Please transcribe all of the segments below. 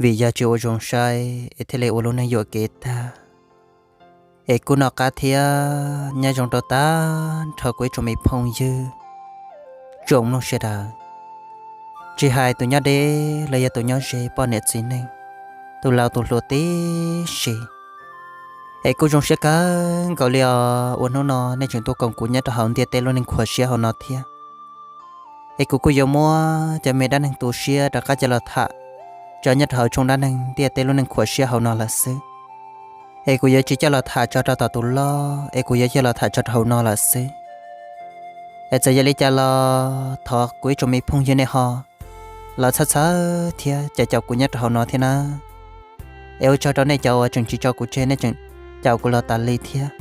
vim yog tsis ua zoo saib es thiaj li ua lub neej yuam kev tag. Es kuj noj qab thiab nyob zoo rau tag nrho kuv ib tsoom me phooj ywg tsoom mloog sawv daws, tsis hais tus nyob deb los yog tus nyob ze, poj niam txiv neej, tus laus tus hluas tib si. Es kuj zoo siab kawg nkaus li os uas hnub no nej tseem tuaj koom kuv nyob rau hauv ntiaj teb lub neej khuam siab hauv no thiab. Es kuv kuj yuav muab cov me dab neeg tu siab rov qab coj los tham tso nyob rau hauv tshooj dab neeg ntiaj teb lub neej khuam siab hauv no lawm xwb. Es kuv yuav tsis coj los tham tso rau tom tus loj, es kuv yuav coj los tham tso rau hauv no lawm xwb. Es txawm yog li cas los thov kuv ib tsoom me phooj ywg nej ho los txhawb txhawb thiab caum caum kuv nyob rau hauv no thiab na. Es ua tsaug rau nej cov uas tseem tsis tso kuv tseg, nej tseem caum kuv los tas li thiab.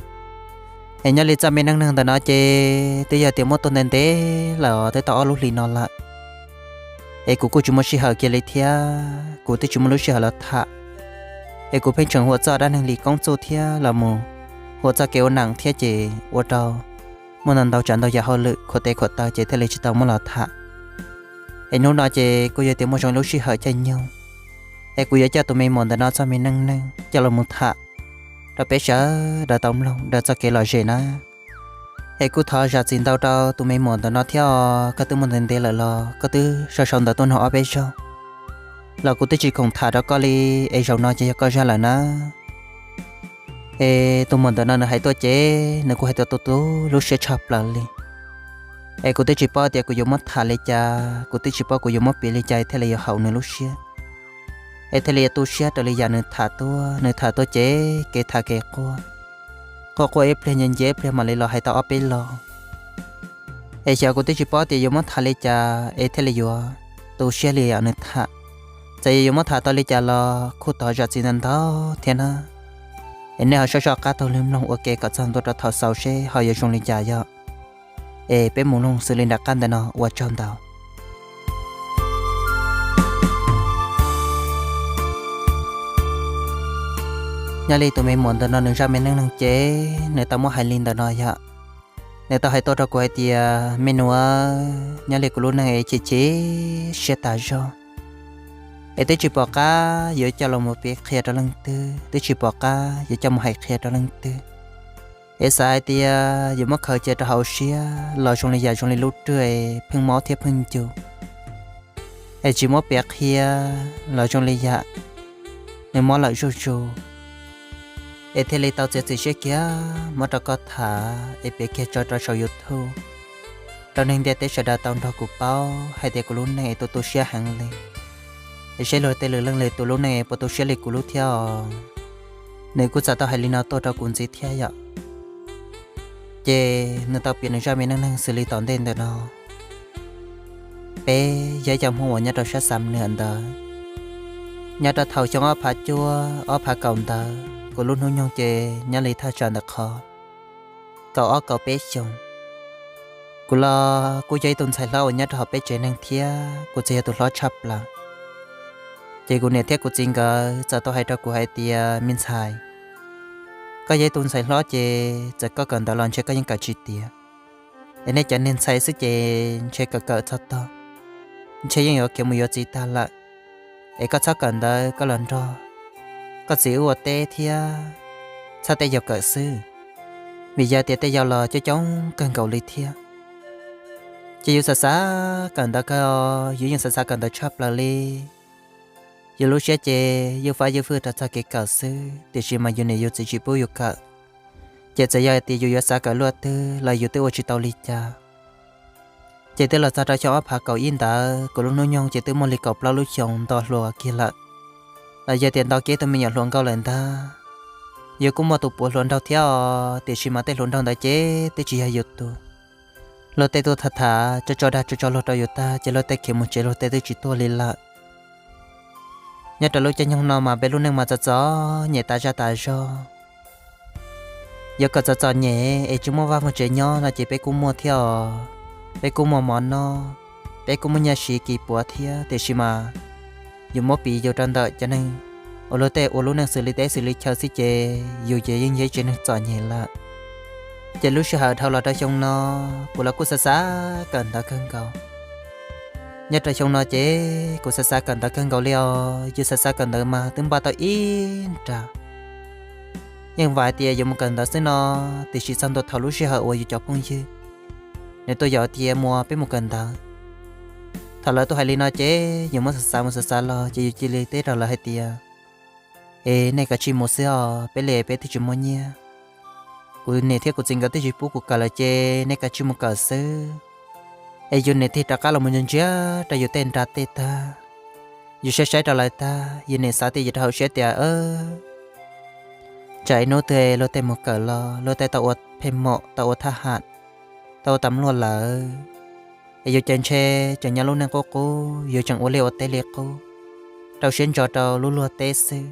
Es nyob li txoj me neej neeg ntawm no ces twb yog tias muab tuaj ntev ntev lawm, twb tau ob lub hlis no lawm. Es kuv kuj tsis muaj sij hawm kiag li thiab kuv twb tsis muaj lub sij hawm los tham. Es kuv pheej tseem huam txoj dab neeg li koob txuj thiab los mus huam txoj kev ua neej thiab ces ua rau muaj ntau ntau tsav ntau yam hauj lwm khuam tes khuam taw ces thiaj li tsis tau muab los tham. Es hnub no ces kuj yog tias muaj zoo ib lub sij hawm caij nyoog, es kuv yuav coj tus me muam ntawm no txoj me neej neeg coj los mus tham rau peb sawv daws tau mloog daws txoj kev lom zem na. Es kuj thov zam txim ntau rau tus me muam ntawm no thiab os, koj twb muaj ntev ntev lawm los koj twb sau sau ntawv tuaj nug ob peb zaug los kuv twb tsis khoom tham rau koj li. Es zaum no ces yog koj zaj lawm na. Es tus muam ntawm no nws hais tuaj ces nws kuj hais tias tu tu lub siab tshaj plaws li. Es kuv twb tsis paub tias kuv yuav muab tham li cas, kuv twb tsis paub kuv yuav muab piav li cas thiaj li yuav haum nws lub siab, es thiaj li yuav tu siab raws li yam nws tham tuaj. Nws tham tuaj ces kev tham kev quaj, quaj quaj ib pliag nce nce ib pliag mam li los hais tau ob peb lo. Es xyov kuv twb tsis paub tias yuav muab tham li cas es thiaj li yuav tu siab li yam nws tham. Txawm yog yuav muab tham tau li cas los kuj thov zam txim ntau ntau thiab na. Es nej ho soj soj qab taug lw mloog ua ke kom txog ntua rau thaum xaus seb ho yuav zoo li cas yog. Es peb mus mloog xws li nram qab ntawm no, ua tsaug ntau. Nyob li tus me muam ntawm no nws zaj me neej neeg ces nws tau muab hais li ntawm no yom. Nws tau hais tuaj rau kuv hais tias, me nus, nyob li kuv lub neej es chim chim siab tas zog, es twb tsis pom qab yuav coj los mus piav qhia rau leej twg, twb tsis pom qab yuav coj mus hais qhia rau leej twg. Es xav hais tias yuav muab khaws cia rau hauv siab los zoo li yam zoo li lub rwg es pheej mob thiab pheej ncu, es tsis muab piav qhia los zoo li yam nws mob lawm zuj zus. Es thiaj li tau txiav txim siab kiag muab rau koj tham es piav kiag tso rau saum YouTube rau neeg ntiaj teb sawv daws tau nrog kuv paub hais tias kuv lub neej es tu tu siab heev li. Es seb luag tej lwm leej lwm tus lub neej es puas tu siab li kuv lub thiab os. Nws kuj txawm tau hais li no tuaj rau kuv ntxiv thiab yom. Ces nws tau piav nws zaj me neej neeg xws li tom ntej ntawm no. Peb yog ib co Hmoob uas nyob rau sab Xam Nwm ntawd. Nyob rau thaum xyoo ob phav cuaj ob phav kaum ntawd, kuv lub hnub nyoog ces nyob li thaj tsam ntawm qhov kaum ob kaum peb xyoos. Kuv los kuj yog ib tug ntxhais hlob uas nyob rau hauv peb tsev neeg thiab kuv txawm yog tus hlob tshaj plaws. Ces kuv niam thiab kuv txiv nkawd txawm tau hais rau kuv hais tias, me ntxhais, koj yog ib tug ntxhais hlob ces txawm koj kawm ntawv los ntshe koj yeej kawm tsis tiav. Es nej cov niag ntxhais xwb ces ntshe kawm kawm txog tog, ntshe yeej yuav khiav mus yuav txiv tag lawm. Es koj txhob kawm ntawv, koj los nrog koj txiv wb ua teb thiab txhob tej yam kawm xwb, vim yog tias tej yam los coob coob kawg nkaus li thiab. Ces yus xav xav kawm ntawv kawg, yus yeej xav xav kawm ntawv tshaj plaws li. Yus lub siab ces ywj fab ywj fwj rau txog kev kawm xwb, tiam sis mas yus niam yus txiv tsis pub yus kawm. Ces txawm yog hais tias yus yuav xav kawm luaj twg los yus twb ua tsis tau li cas. Ces twb los txog rau xyoo ob phav kaum ib ntawd, kuv lub hnub nyoog ces twb muaj li kaum plaub lub xyoos nto hluas kiag lawm, los yog tias nto kiag tus me nyuam hluas nkauj lawm ntag. Yus kuj muaj tus puav hluas nraug thiab os, tiam sis mas tej hluas nraug ntawd ces twb tsis yog yus tus. Luag tej tuaj tham tham tso tso dag tso tso luag rau yus tag ces luag tej khiav mus tsev luag tej twb tsis tuaj li lawm. Nyob rau lub caij nyoog no mas peb lub neej mas txom txom nyem tas zaj tas zog. Yuav kom txom txom nyem es tsis muaj vaj muaj tsev nyob no ces peb kuj muaj thiab os. Peb kuj muaj mov noj, peb kuj muaj nyiaj siv kis puav thiab, tiam sis mas yus muab piv yus rau ntawm cov neeg uas luag tej ua lub neej xws li teb xws li chaw xwb ces yus ces yeej yog ib tsev neeg txom nyem lawm. Ces lub sij hawm dhau los rau xyoo no, kuv los kuj xav xav kawm ntawv kawg nkaus. Nyob rau xyoo no ces kuv xav xav kawm ntawv kawg nkaus li os, yus xav xav kawm ntawv mas twb npaj tau ib nra. Yeej vam tias yuav mus kawm ntawv xwb no, tiam sis txog ntua thaum lub sij hawm uas yus cov phooj ywg nws tuaj yaum tias Muas peb mus kawm ntawv. Thaum lawv tuaj hais li no ces yus muab xav xav mus xav xav los ces yus cia li teb rau lawv hais tias, es nej kav tsij mus xwb os, peb li peb twb tsis muaj nyiaj. Kuv niam thiab kuv txiv nkawd twb tsis pub kuv kawm lawm ces nej kav tsij mus kawm xwb. Es yus niam thiaj rov qab los mus ntsia ntsia rau yus tej nra tej tag, yus saib saib rau lawv tag, yus niam xav tias yus rau hauv siab tias, tsam ib hnub twg luag tej mus kawm los luag tej tau ua pheej mom, tau ua thab ham, tau ua tas mluaj lawm, es yus ces ntshe tseem nyob lub neej qub qub, yus tseem ua liaj ua teb li qub, rau siab ntso rau lub luag teb xwb.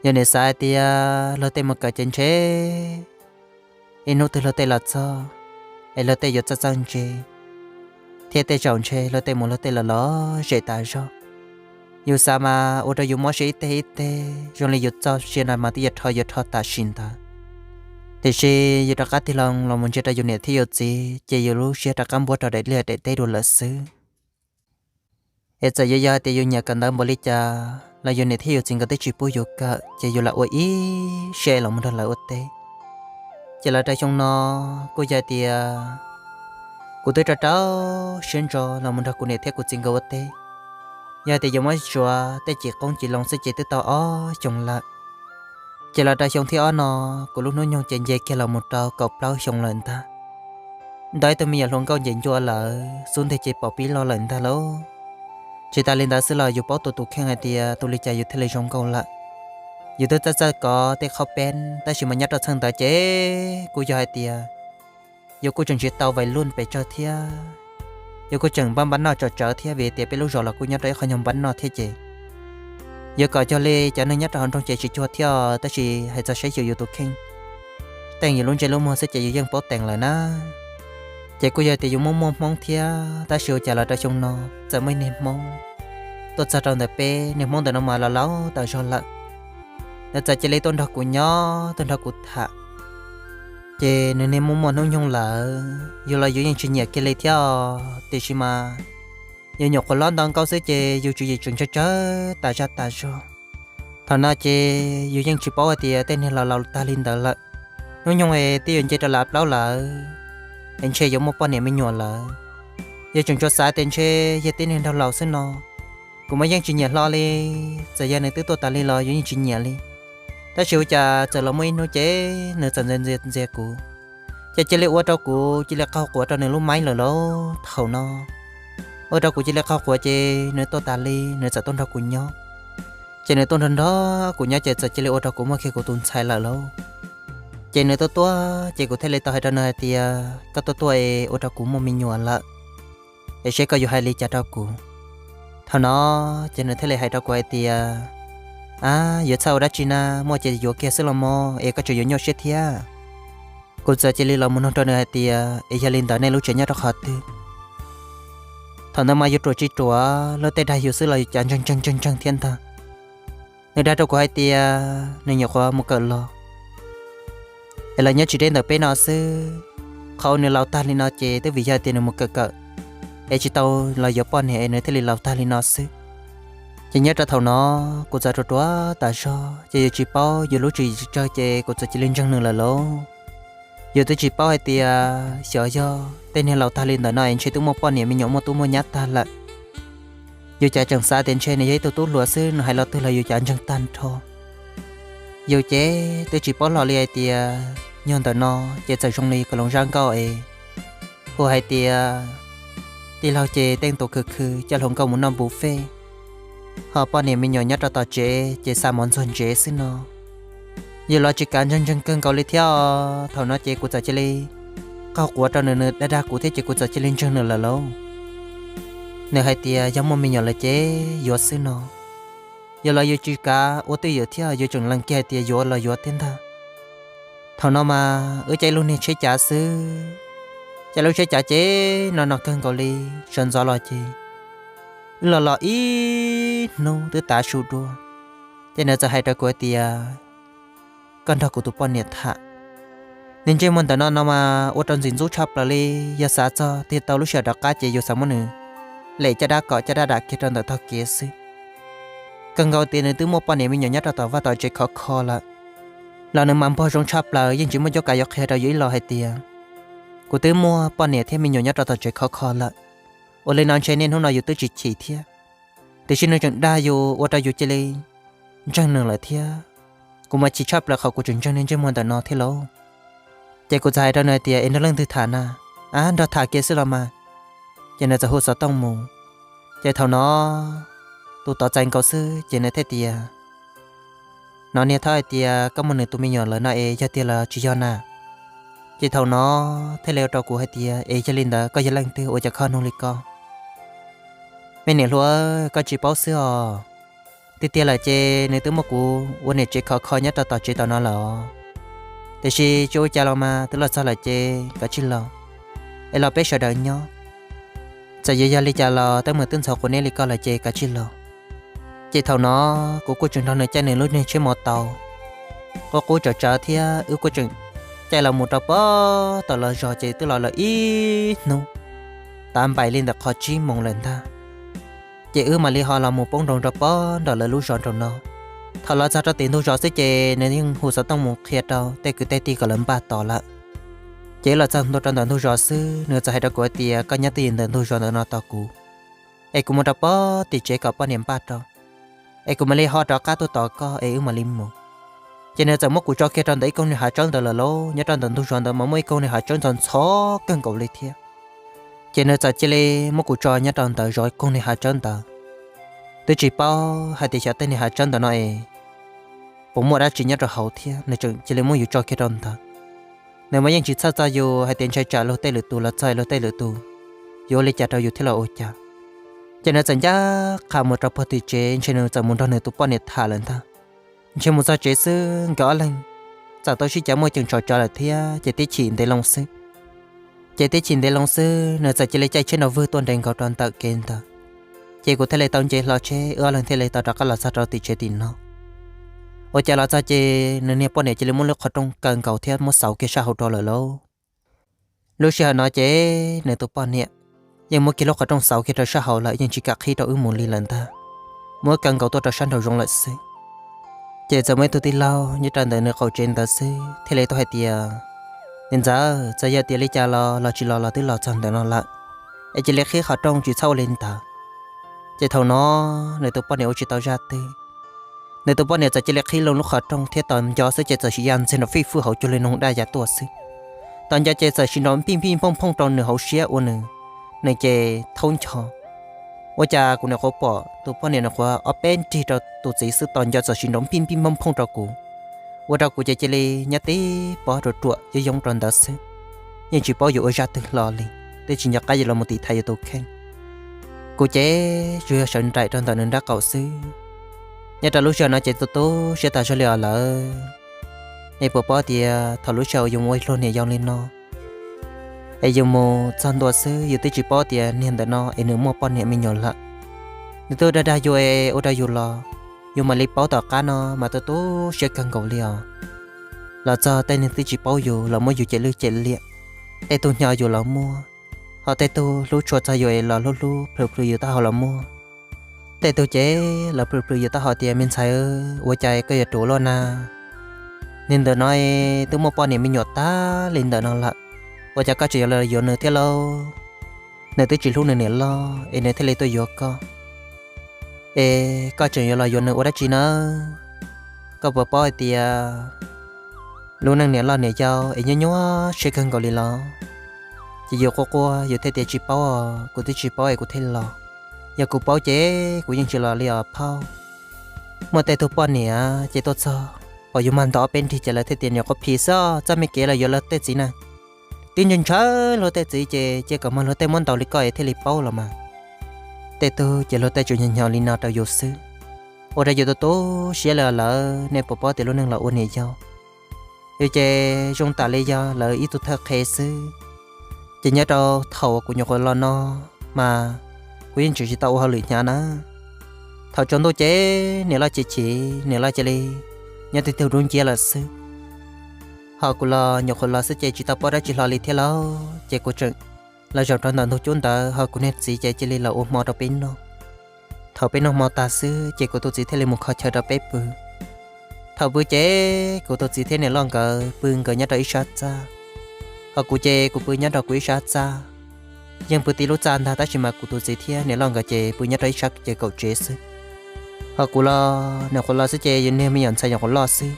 Yus niam xav hais tias luag tej mus kawm ces ntshe ib hnub twg luag tej los txog, es luag tej yuav txawj txawj ntse, thiab tej zaum ntshe luag tej mus luag tej los lom zem tas zog. Yus xav mas ua rau yus mob siab ib teg ib teg, zoo li yus txoj sia no mas twb yuav rho yuav rho tam sim ntawd. Tiam sis yus rov qab tig loo los mus ntsia rau yus niam thiab yus txiv ces yus lub siab rov qab npuab rau daim liaj daim teb dua lawm xwb. Es txawm yuav yog hais tias yus nyiam kawm ntawv npaum li cas los yus niam thiab yus txiv nkawd twb tsis pub yus kawm ces yus lam ua ib siab los mus nrog lawv ua teb. Ces los rau xyoo no kuj yog hais tias kuv twb rau rau siab ntso los mus nrog kuv niam thiab kuv txiv nkawd ua teb. Yog hais tias yuav muab tsuav tej cim qoob cim loo xwb ces twb tau ob xyoos lawm. Ces los rau xyoo thib ob no, kuv lub hnub nyoog ces nce kiag los mus rau kaum plaub xyoo lawm ntag. Ntau ib tug me nyuam hluas nkauj ncees ncua lawm, xub ntiag ces pom pib loj lawm ntag lauj. Tsis tas li ntawd xwb los yus paub tus tus kheej hais tias tus li cas yus thiaj li zoo nkauj lawm. Yus twb txawj txawj kov tej qhaub peeb, tab sis mas nyob rau txheej ntawd ces kuj yog hais tias yus kuj tseem tsis tau vais luj pes tsawg thiab. Yus kuj tseem npab npab noj tsawv tsawv thiab, vim tias peb lub zos los kuj nyob rau ib qho nyuag npab noj thiab ces yuav kom cuag li cov neeg nyob rau hauv nroog ces tsis cuag thiab, tab sis hais txog saib xyuas yus tus kheej, teej yus lub ntsej lub muag xwb ces yus yeej paub teem lawm na. Ces kuj yog tias yus muaj muaj Hmoob thiab, tab sis ua cas los rau xyoo no txawm muaj ib niag Hmoob tuaj txog rau ntawm peb, niag Hmoob ntawm no mas los laus tas zog lawm. Nws txawm cia li tuaj nrog kuv nyob, tuaj nrog kuv tham. Ces nws niag muaj muaj hnub nyoog lawm, yus los yus yeej tsis nyiam kiag li thiab, tiam sis mas yus nyuam qhuav hlob ntau nkauj xwb ces yus tswv yim tseem tsawg tsawg tas zaj tas zog. Thaum no ces yus yeej tsis paub hais tias tej niag laus laus tag li ntawd lawm, hnub nyoog es twb yuav nce rau lawv plaub lawm, es ntshe yuav muaj poj niam me nyuam lawm. Yus tseem tsuas xav tias ntshe yog tej niag nraug laus xwb no, kuv mas yeej tsis nyiam hlo li. Txawm yog nws twb tuaj tas li los yus yeej tsis nyiam li. Tab sis ua cas txawm los muaj ib hnub ces nws txawm ntxias ntxias ntxias kuv, ces cia li ua rau kuv cia li qaug quav rau nws lub maib lawm lauj. Thaum no ua rau kuv cia li qaug quav ces nws tuaj tas li nws txawm tuaj nrog kuv nyob. Ces nws tuaj nrog nrog kuv nyob ces txawm cia li ua rau kuv muaj kiag kuv tus ntxhais lawm lauj. Ces nws tuaj tuaj ces kuv thiaj li tau hais rau nws hais tias koj tuaj tuaj es ua rau kuv muaj me nyuam lawm, es seb koj yuav hais li cas rau kuv. Thaum no ces nws thiaj li hais rau kuv hais tias, a, yuav txhawj ua dab tsi na, muaj ces yuav kiag xwb los mog, es koj tseem yuav nyuaj siab thiab. Kuv txawm cia li los mus nug rau nws hais tias, es yog li ntawd nej lub tsev nyob rau qhov twg? Thaum ntawd mas yus ruam tsis ruam, luag tej dag yus xwb los yus cav ntseeg ntseeg ntseeg ntseeg thiab ntag. Nws dag rau kuv hais tias nws nyuam qhuav mus kawm los, es los nyob tsis deb ntawm peb no xwb. Qhov uas nws laus tag li no ces twb vim yog tias nws mus kawm kawm es tsis tau los yuav poj niam es nws thiaj li laus tag li no xwb. Ces nyob rau thaum no kuv txawm ruam ruam tas zog ces yus tsis paub, yus lub tswv yim tsis tsawg ces kuv txawm cia li ntseeg nws lawm lauj. Yus twb tsis paub hais tias xyov yog tej niag laus tag li ntawm no es ntshe twb muaj poj niam me nyuam muaj tub muaj nyab tag lawm. Yus cas tseem xav tias ntshe nws yog ib tug tub hluas xwb, nws hais lo twg los yus cav ntseeg tag nrho. Yus ces twb tsis paub hlo li hais tias nyuag ntawm no ces txawm zoo li Koom Loos zaj nkauj es hu hais tias tij laug ces teej tus khwv khwv coj hluas nkauj mus noj buffet, ho poj niam me nyuam nyob rau tom tsev ces xa mov ntxuag ntsev xwb no. Yus los tsis kav ntseeg ntseeg kawg nkaus li thiab. Thaum no ces kuv txawm cia li qaug quav rau nws, nws dag dag kuv thiab ces kuv txawm cia li ntseeg nws lawm lauj. Nws hais tias yog muaj me nyuam lawm ces yuav xwb no. Yus los yus tsis kav ua twj ywm thiab, yus tseem lees kiag hais tias yuav los yuav thiab ntag. Thaum no mas wb caij lub niag tsheb cav xwb, caij lub tsheb cav ces no no kawg nkaus li, sawv ntxov los ces wb los los ib hnub twb tav su dua, ces nws txawm hais rau kuv hais tias, koj nrog kuv tus poj niam tham. Niag ntsej muag ntawm no no mas ua rau ntxim ntxub tshaj plaws li, yog xav txog tiag tau lub sij hawm rov qab ces yus xav muab nws lem caj dab kom caj dab dam kiag rau ntawm tog kev xwb. Kawg nkaus tias nws twb muaj poj niam me nyuam nyob rau tom vaj tom tsev khov kho lawm, los nws mas npog zoo tshaj plaws, yeej tsis muaj cuab kav yuav qhia rau yus ib los hais tias kuv twb muaj poj niam thiab me nyuam nyob rau tom tsev khov kho lawm. Ua li no ntshe niaj hnub no yus twb tsis chim thiab, tiam sis nws tseem dag yus ua rau yus cia li ntseeg nws lawm thiab. Kuv mas chim tshaj plaws qhov kuv tseem ntseeg niag ntsej muag ntawm no thiab lauj. Ces kuv txawm hais rau nws hais tias, es nrog leej twg tham na? Ab, nrog tham kiag xwb los mas. Ces nws txawm hu xov tooj mus. Ces thaum no tus tod txais nkaus xwb ces nws thiaj tias, no niag thaub hais tias koj muaj nws tus me nyuam lawm no es yog tiag los tsis yog na? Ces thaum no thiaj li ua rau kuv hais tias, es yog li ntawd koj yog leej twg ua cas koj nug li ko? Me niam hluas, koj tsis paub xwb os. Tiag tiag lawm ces nws twb muab kuv ua niam tsev khov kho nyob rau tom tsev tom no lawm os. Tiam sis tsis ua cas los mas, twb los txog lawm ces kav tsij los, es los peb sawv daws nyob. Txawm yuav yog li cas los teeb meem twb ntxhov quav niab li ko lawm ces kav tsij los. Ces thaum no kuv kuj tseem nrog nws caij nws lub niag tsheb mos taus qub qub tsawv tsawv thiab wb kuj tseem caij los mus rau pob tom lawv zos ces twb los lawm ib hnub, tav npaim li ntawm qhov tsib moos lawm ntag. Ces wb mam li ho los mus poob nroo rau pob nram lawv lub zos nraum no. Thaum los txog rau tim ntug zos xwb ces nws yeej hu xov tooj mus qhia rau tej kwv tej tij kom lawv npaj tos lawm. Ces wb los txog ntua rau ntawm ntug zos xwb, nws txawm hais rau kuv hais tias, koj nyob twj ywm ntawm ntug zos ntawm no tos kuv, es kuv mus rau pob tim tsev kom poj niam npaj rau, es kuv mam li ho rov qab tuaj tos koj es wb mam li mus. Ces nws txawm muab kuv tso kiag rau ntawm ib koog niag hav tsawb ntawd lawm lauj. Nyob rau ntawm ntug zos ntawd mas muaj ib koog niag hav tsawb ntxhov ntxhov kawg nkaus li thiab. Ces nws txawm cia li muab kuv tso nyob rau ntawm zov koog niag hav tsawb ntawd. Twb tsis paub hais tias xyov tej niag hav tsawb ntawd no es puas muaj dab tsi nyob rau hauv thiab, nws tseem cia li muab yus tso kiag rau ntawd. Nws mas yeej tsis txhawj txog yus hais tias ntshai tsam luag tej lwm tus los txog es luag tej lwm tus yuav ua li cas rau yus thiab los ua cas. Ces nws txawm ncaj qha mus rau puag tim tsev, ntshe nws txawm mus nrog nws tus poj niam tham lawm ntag. Ntshe mus txog tsev xwb nkawd ob leeg txawm tau sib cav muaj ceem tsho tsawv lawm thiab ces tib chim ntev loo xwb. Ces tib chim ntev loo xwb nws txawm cia li caij tsheb nrov vwg tuaj nres nkaus rau ntawm kev ntawd. Ces kuv thiaj li tau nce hlo tsheb, wb ob leeg thiaj li tau rov qab los txog rau tim tsev tim no. Ua cas los txog ces nws niag poj niam cia li muab lub qhov rooj kaw nkaus thiab muab xauv kiag sab hauv rau lawm lauj. Lub sij hawm no ces nws tus poj niam yeej muab kiag lub qhov rooj xauv kiag rau sab hauv lawm, yeej tsis kam qhib rau wb mus li lawm ntag. Muab kaw nkaus tuaj rau sab nraum zoov lawm xwb. Ces txawm muaj ib tug tij laug nyob rau ntawm nws qaum tsev ntawd xwb thiaj li tuaj hais tias, niam ntxawm, txawm yog tias li cas los los tsis los los twb los txog ntawm no lawm, es cia li qhib qhov rooj tsis txhob ua li ntawd. Ces thaum no nws tus poj niam ua tsis tau zaj twg, nws tus poj niam txawm cia li qhib loo lub qhov rooj thiab tos nco xwb ces txawm sim ya ntxiag nrov fij fwj hauv cuag li noog daj ya tuaj xwb. Tos nco ces txawm sim nrov npij npij nphooj nphooj rau nws hauv siab ua nws, nws ces thaub ncho. Ua cas kuv nyuam qhuav pom tus poj niam nyuam qhuav ob peb nrig rau tus txiv xwb, tos nco txawm sim nrov npij npij nphooj nphooj rau kuv, ua rau kuv ces cia li nyob tib pob ruam ruam yoob yoob rau ntawd xwb. Yeej tsis paub yuav ua zaj twg hlo li, twb tsis nco qab yuav los mus tiv thaiv yuav tus kheej. Kuv ces tsuas yog sawv nraim rau ntawm nws nrab qaum xwb. Nyob rau lub sij hawm no ces tu tu siab tas zog li os lawm. Nej puas paub tias thaum lub sij hawm yus mus ua luag niam yau li no, es yus mus txog ntua xwb yus twb tsis paub tias niag ntawm no es nws muaj poj niam me nyuam lawm. Nws twb dag dag yus es ua rau yus los, yus mam li paub tom qab no mas tu tu siab kawg nkaus li os. Los txog tej neeg twb tsis paub yus los muab yus cem lwj cem liam. Tej tug hnyo yus los muaj, ho tej tug hlub tshua txog yus es los hlub hlub plhws plhws yus taub hau los muaj. Tej tug ces los plhws plhws yus taub hau tias, me ntxhais, ua cas koj yuav ruam luaj na? Niag ntawm no twb muaj poj niam me nyuam tag li ntawm no lawm, ua cas koj tseem yuav los yuav nws thiab lauj? Nws twb tsis hlub nws niam loj es nws thiaj li tuaj yuav koj. Es koj tseem yuav los yuav nws ua dab tsi na? Koj puas paub hais tias lub neej niam loj niam yau es nyuaj nyuaj siab kawg nkaus li los? Ces yus quaj quaj yus thiaj tias, tsis paub os, kuv twb tsis paub es kuv thiaj los. Yog kuv paub ces kuv yeej tsis los li os phauj. Muaj tej tug poj niam ces tuaj txog, pom yus mag ntaus ob peb nrig ces lawv thiaj tias, niam quav phim xwb, txoj me kev los yuav luag tej txiv na. Twb ntshaw ntshaw luag tej txiv ces cia kom mag luag tej muab ntaus li koj es thiaj li paub los mas. Tej tug ces luag tej tsuas hnyo hnyo li no rau yus xwb, ua rau yus tu tu siab li os lawm. Nej puas paub tias lub neej los ua niam yau, yus ces zoo tam li yog lawv ib tug thawj qhe xwb. Ces nyob rau thaum kuv nyuam qhuav los no mas kuv yeej tseem tsis tau ua hauj lwm hnyav na. Thaum tsaus ntuj ces niam loj chim chim, niam loj cia li nyob twj ywm dub nciab lawm xwb. Ho kuv los nyuam qhuav los xwb ces tsis tau paub dab tsi hlo li thiab lauj, ces kuv tseem los zaum rau ntawm ntug cub ntawd, ho kuv niag txiv ces cia li los ua hmo rau peb noj. Thaum peb noj hmo tag xwb ces kuv tus txiv thiaj li mus kho chaw rau peb pw. Thaum pw ces kuv tus txiv thiab niam loj nkawd pw nkawd nyob rau ib sab txaj, ho kuv ces kuv pw nyob rau kuv ib sab txaj. Yeej pw tib lub txaj ntag, tab sis mas kuv tus txiv thiab niam loj nkawd ces pw nyob rau ib sab ces kaum tsev xwb. Ho kuv los nyuam qhuav los xwb ces yus niag me nyuam ntxhais nyuam qhuav loj xwb,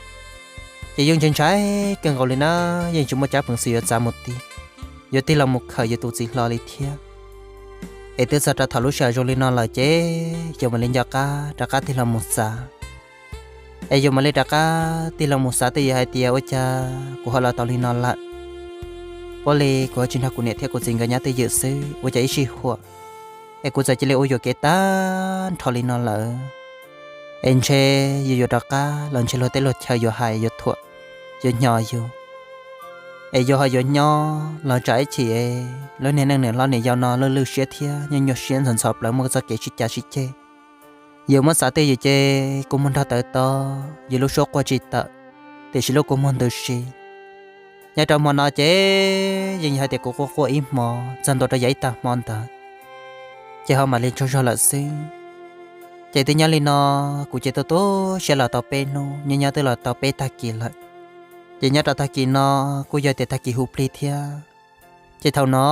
ces yeej ntshai ntshai kawg nkaus li na, yeej tsis muaj cab peev xwm yuav txav mus ti, yuav tig los mus khawm yus tus txiv hlo li thiab. Es twb txog rau thaum lub sij hawm zoo li no lawm ces yus mam li nco qab rov qab tig los mus xav. Es yus mam li rov qab tig los mus xav twj ywm hais tias ua cas kuv ho los tau li no lawm. Puav li kuv ho tsis nrog kuv niam thiab kuv txiv nkawd nyob twj ywm xwb, ua cas ib sij huam es kuv txawm cia li ua yuam kev tag nrho li no lawm. Es ntshe yus yuav rov qab los ntshe luag tej luag chaw yuav hais yuav thuam, yuav hnyo yus. Es yus ho yuav nyob los tsam ib chim lub niag neej niam hlob niam yau no lwj lwj siab thiab nyuaj nyuaj siab ntxhov ntxhov plaws muaj txoj kev sib cav sib ceg. Yus muab xav twj ywm ces kua muag nrog tawv to, yus lub suab quaj tsis tawm, tiam sis lub kua muag ntws si. Nyob rau hmo no ces yeej yog hais tias kuv quaj quaj ib hmo txog ntua rau yav ib tag hmo ntawd, ces ho mam li tsaug zog lawm xwb. Ces twb nyob li no, kuv ces tu tu siab los tau peb hnub, nyob nyob twb los tau peb tag kis lawm. Ces nyob rau tag kis no kuj yog tias tag kis hu plig thiab, ces thaum no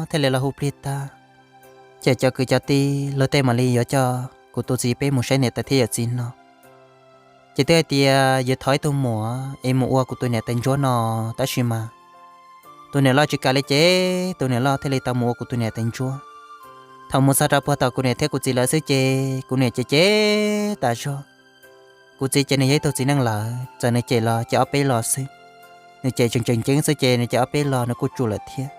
thiaj li los hu plig tag. Ces cov kwv cov tij luag tej mam li yuav coj kuv tus txiv peb mus saib niam tais thiab yawm txiv no. Ces twb hais tias yuav thov ib tug muam es mus ua kuv tus niam tais ntsuab no, tab sis mas tus niam loj tsis kam li ces tus niam loj thiaj li tau mus ua kuv tus niam tais ntsuab. Thaum mus txog rau puag tom kuv niam thiab kuv txiv lawv xwb ces kuv niam ces cem tas zog. Kuv txiv ces nws yog ib tug txiv neej lawm, txawm nws cem los ces ob peb los xwb. Nws cem tseem tseem ceeb xwb ces nws cem ob peb los nws kuj tsum lawm thiab.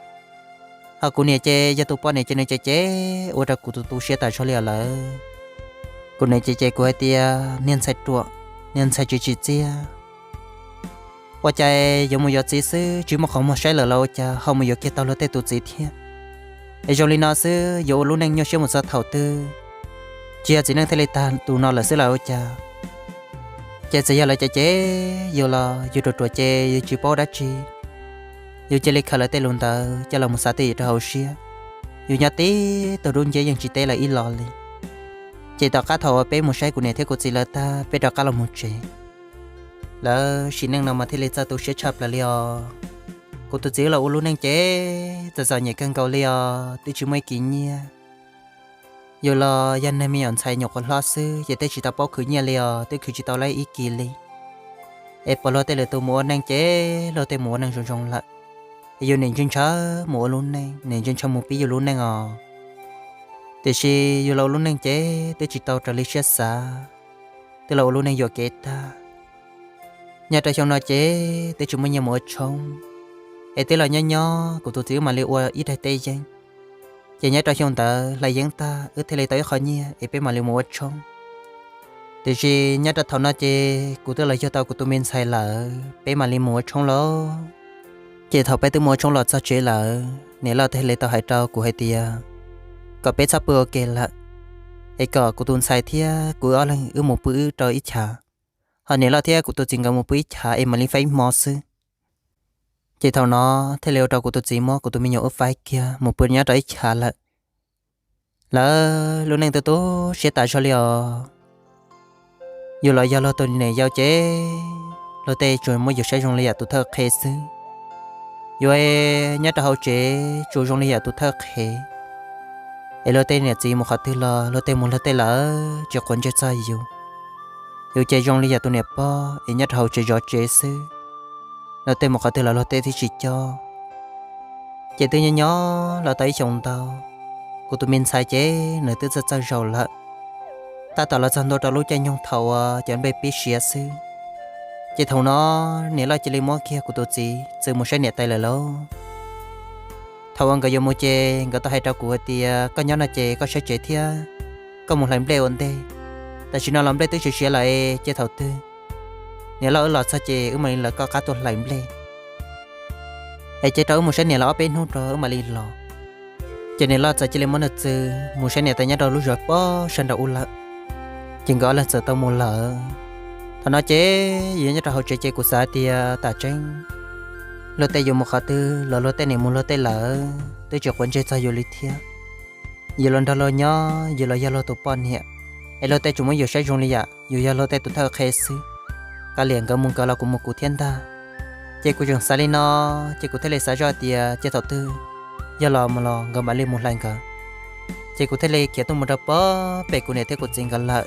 Ho kuv niam ces yog tus poj niam ces nws cem cem ua rau kuv tu tu siab tas zog li os lawm. Kuv niam cem cem kuv hais tias niag ntxhais ruam, niag ntxhais tsis tsim txiaj, ua cas yuav mus yuav txiv xwb tsis muaj qhov muag saib lawm los ua cas ho mus yuav kiag tau luag tej tus txiv thiab. Es zoo li no xwb yuav ua lub neej nyuaj siab mus txog thaum twg? Tsis yog txiv neej thiaj li tag tus no lawm xwb los ua cas? Ces txawm yog lawv cem cem yus los yus ruam ruam ces yus tsis paub dab tsi, yus cia li khaws lawv tej lus ntawd coj los mus xav twj ywm rau hauv siab. Yus nyob tib tug dub nciab yeej tsis teb lawv ib los li. Ces tom qab thaum uas peb mus saib kuv niam thiab kuv txiv lawv tag peb rov qab los mus tsev, lawv sim neej no mas thiaj li txawj tu siab tshaj plaws li os. Kuv tus txiv los ua lub neej ces txom txom nyem kawg nkaus li os, twb tsis muaj ib kis nyiaj. Yus los yog neeg me nyuam ntxhais nyuam qhuav hlob xwb ces twb tsis tau paub khwv nyiaj li os, twb khwv tsis tau lawv ib kis li. Es pom luag tej lwm tus mus ua neej ces luag tej mus ua neej zoo zoo lawm, es yus nim ntshaw ntshaw mus ua lub neej, nim ntshaw ntshaw mus pib yus lub neej os. Tiam sis yus los ua lub neej ces twb tsis tau raws li siab xav, twb los ua lub neej yuam kev tag. Nyob rau xyoo no ces twb tsis muaj nyiaj mus ua tshoob, es twb los nyob nyob kuv tus txiv wb mam li ua ib daim teb yeeb. Ces nyob rau xyoo ntawd hlais yeeb tag wb thiaj li tau ib qho nyiaj es peb mam li mus ua tshoob. Tiam sis nyob rau thaum no ces kuv twb los yug tau kuv tus me ntxhais lawm, peb mam li mus ua tshoob lauj. Ces thaum peb twb mus ua tshoob los txog tsev lawm, niam loj thiaj li tau hais rau kuv hais tias kom peb txhob pw ua ke lawm, es kom kuv tus ntxhais thiab kuv ob leeg wb mus pw wb rau ib chav, ho niam loj thiab kuv tus txiv nkawd mus pw ib chav es mam li faib hmo xwb. Ces thaum no thiaj li ua rau kuv tus txiv muab kuv tus me nyuam wb faib kiag mus pw nyob rau ib chav lawm. Lawv lub neej tu tu siab tas zog li os. Yus los yog luag tus niam yau ces luag tej tsuas muab yus saib zoo li yam tus thawj qhev xwb. Yus nyob rau hauv tsev tsuas zoo li yam tus thawj qhev, es luag tej niam txiv mus qhov twg los luag tej mus luag tej lawm tsis quav ntsej txog yus. Yus ces zoo li yam tus niam pog es nyob rau hauv tsev zov tsev xwb, luag tej mus qhov twg los luag tej thiaj tsis coj. Ces twb nyob nyob los tau ib xyoos ntau, kuv tus me ntxhais ces nws twb txawj txawj zaum lawm, tab tom los txog ntua rau lub caij nyoog thaum uas cov nplej pib siav xwb. Ces thaum no niam loj cia li muab kiag kuv tus txiv txwm mus saib niam tais lawm lauj. Thaum uas nkawd yuav mus ces nkawd tau hais rau kuv hais tias koj nyob no ces koj saib tsev thiab koj mus hlais nplej ua ntej. Tam sim no los nplej twb siav siav lawm, ces thaum twg niam loj wb los txog ces wb mam li lawv koj qab tuaj hlais nplej, es cia rau wb mus saib niam lawv ob peb hnub rau wb mam li los. Ces niam loj txawm cia li muab nws txwm mus saib niam tais nyob rau lub zos pob sawv nraum ub lawm, ces nkawd ob leeg txawm tau mus lawm. Thaum no ces yus nyob rau hauv tsev ces kuv xav tias tam tseeb luag tej yuav mus qhov twg los luag tej nim mus luag tej lawm, twb tsis quav ntsej txog yus li thiab. Yus los nrog luag nyob, yus los yog luag tus poj niam, es luag tej tsuas muab yus saib zoo li yam yus yog luag tej tus thawj qhe xwb. Kav liam, nkawd mus nkawd los kuv mus kuv thiab ntag. Ces kuv tseem xav li no, ces kuv thiaj li xav zoj tias cia thaum twg yog los mus los nkawd mam li mus hlais nkawd. Ces kuv thiaj li khiav tuaj mus rau pem kuv niam thiab kuv txiv nkawd lawm.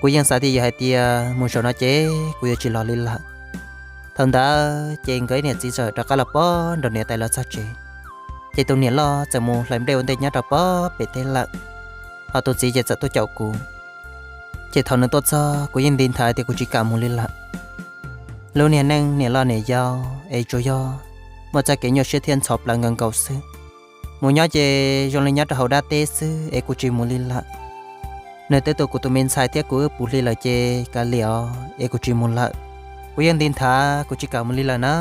Kuv yeej xav tias yog hais tias mus zaum no ces kuv yuav tsis los li lawm. Thaum ntawd ces nkawd niam txiv txawm rov qab los pem nrog niam tais los txog tsev, ces tus niam loj txawm mus hlais nplej ua ntej nyob rau pem teb lawm, ho tus txiv ces txawm tuaj caum kuv. Ces thaum nws tuaj txog kuv yeej nti nthav tias kuv tsis kam mus li lawm. Lub niag neej niam loj niam yau es tsuas yog muaj txoj kev nyuaj siab thiab ntxhov plawv nkaus nkaus xwb. Mus nyob ces zoo li nyob rau hauv dab teb xwb es kuv tsis mus li lawm. Nws twb tu kuv tus me ntxhais thiab kuv wb puv hli lawm ces kav liam os es kuv tsis mus lawm. Kuv yeej nti nthav kuv tsis kam mus li lawm na.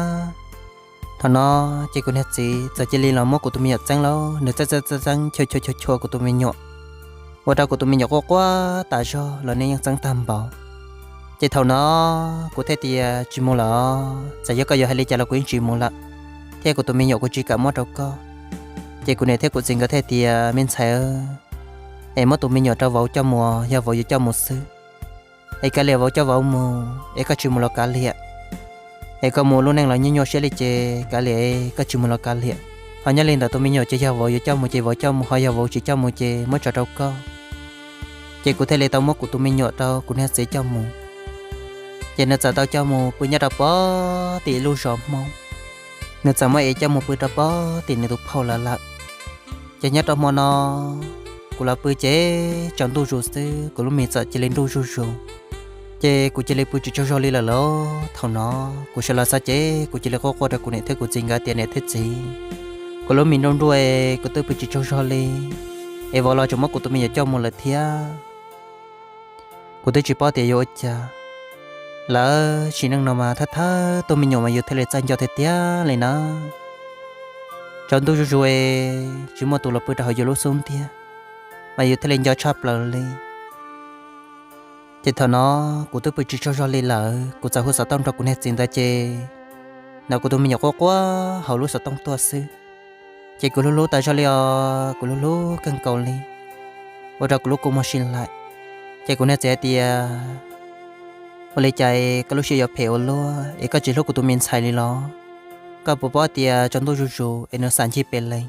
Thaum no ces kuv niag txiv txawm cia li los muab kuv tus me nyuam txeeb lauj, nws txeeb txeeb txeeb chua chua chua chua kuv tus me nyuam, ua rau kuv tus me nyuam quaj quaj tas zog los nws yeej txeeb tag npaum. Ces thaum no kuv thiaj tias tsis mus lawm, txawm yog koj yuav hais li cas los kuv yeej tsis mus lawm, thiab kuv tus me nyuam kuv tsis kam muab rau koj. Ces kuv niam thiab kuv txiv nkawd thiaj tias me ntxhais, es muab tus me nyuam rau vauv coj mus, yog vauv yuav coj mus xwb. Es kav liam vauv coj vauv mus, es koj tsis mus los kav liam. Es koj mus lub neej los nyuaj nyuaj siab li ces kav liam, koj tsis mus los kav liam. Ho nyob li ntawd tus me nyuam ces yog vauv yuav coj mus ces vauv coj mus, ho yog vauv tsis coj mus ces muab tso rau koj. Ces kuv thiaj li tau muab kuv tus me nyuam rau kuv niag txiv coj mus. Ces nws txawm tau coj mus pw nyob rau pem tim lub zos Hmoob. Nws txawm muab ev coj mus pw rau pem tim nws tus phauj lawv lawm. Ces nyob rau hmo no kuv los pw ces tsaus ntuj zus xwb kuv lub mis txawm cia li nruj zuj zus. Ces kuv cia li pw tsis tsaug zog li lawm lauj. Thaum no kuv sawv los txog ces kuv cia li quaj quaj rau kuv niam thiab kuv txiv nkawd tias niam thiab txiv, kuv lub mis nruj nruj es kuv twb pw tsis tsaug zog li, es vauv los tseem muab kuv tus me nyuam coj mus lawm thiab. Kuv twb tsis paub tias yuav ua cas. Lawv sim neej no mas thawj thawj tug me nyuam mas yus thiaj li txawj nco tiag tiag li na. Tsaus ntuj zuj zus es tsis muaj tus los pw rau hauv yus lub xub ntiag, mas yus thiaj li nco tshaj plaws li. Ces thaum no kuv twb pw tsis tsaug zog li lawm, kuv txawm hu xov tooj rau kuv niag txiv ntawd ces hnov kuv tus me nyuam quaj quaj hauv lub xov tooj tuaj xwb. Ces kuv hlub hlub tas zog li os, kuv hlub hlub kawg nkaus li, ua rau kuv lub kua muag si lawm. Ces kuv niag txiv hais tias, ua li cas koj lub siab yuav phem ua luaj es koj tsis hlub kuv tus me ntxhais li los? Koj puas paub tias tsaus ntuj zuj zus es nws xam ncig pem lees,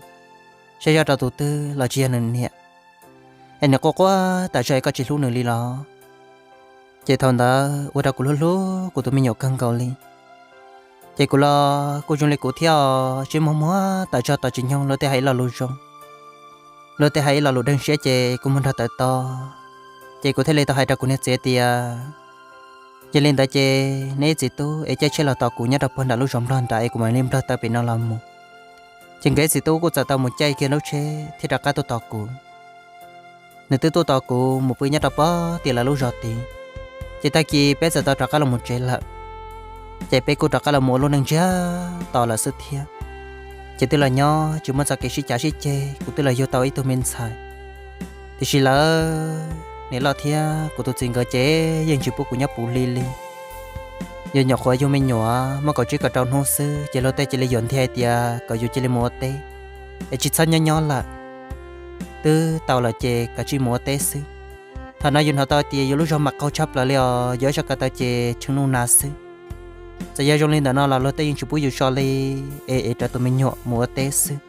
saib zoj rau tus twg los tsis yog nws niam, es nws quaj quaj tas zog es koj tsis hlub nws li los? Ces thaum ntawd ua rau kuv hlub hlub kuv tus me nyuam kawg nkaus li. Ces kuv los kuj zoo li kuv thiab os, siab muag muag tas zog tos tsis nyoog luag tej hais ib lo lus zoo, luag tej hais ib lo lus deeg siab ces kuv muag nrog tawv to. Ces kuv thiaj li tau hais rau kuv niag txiv tias, yog li ntawd ces neb ib txiv tub es caij tsheb los tos kuv nyob rau puag nram lub zos Nplog nrad es kuv mam li nplog taw pem no los mus. Ces nkawd ib txiv tub kuj txawm tau mus caij kiag lub tsheb thiab rov qab tuaj tos kuv. Nws twb tuaj tos kuv mus pw nyob rau pem tim lawv lub zos tid. Ces tag kis peb txawm tau rov qab los mus tsev lawm. Ces peb kuj rov qab los mus ua lub neej ntsiag to lawm xwb thiab. Ces twb los nyob tsis muaj txoj kev sib cav sib ceg, kuv twb los yug tau ib tug me ntxhais. Tiam sis lawv niam loj thiab kuv tus txiv nkawd ces yeej tsis pub kuv nyob puv hli li. Yus nyuam qhuav yug me nyuam muaj kaum tsib kaum rau hnub xwb ces luag tej cia li yuam nthi hais tias kom yus cia li mus ua teb, es tsis txhob nyob nyob lawm, twb tau lawm ces kav tsij mus ua teb xwb. Thaum no yus hnov tau tias yus lub zog mam qaug tshaj plaws li os, yus ob sab ko taw ces tshee nuj nag xwb. Txawm yog zoo li ntawm no los luag tej yeej tsis pub yus so li, es es rau tus me nyuam mus ua teb xwb.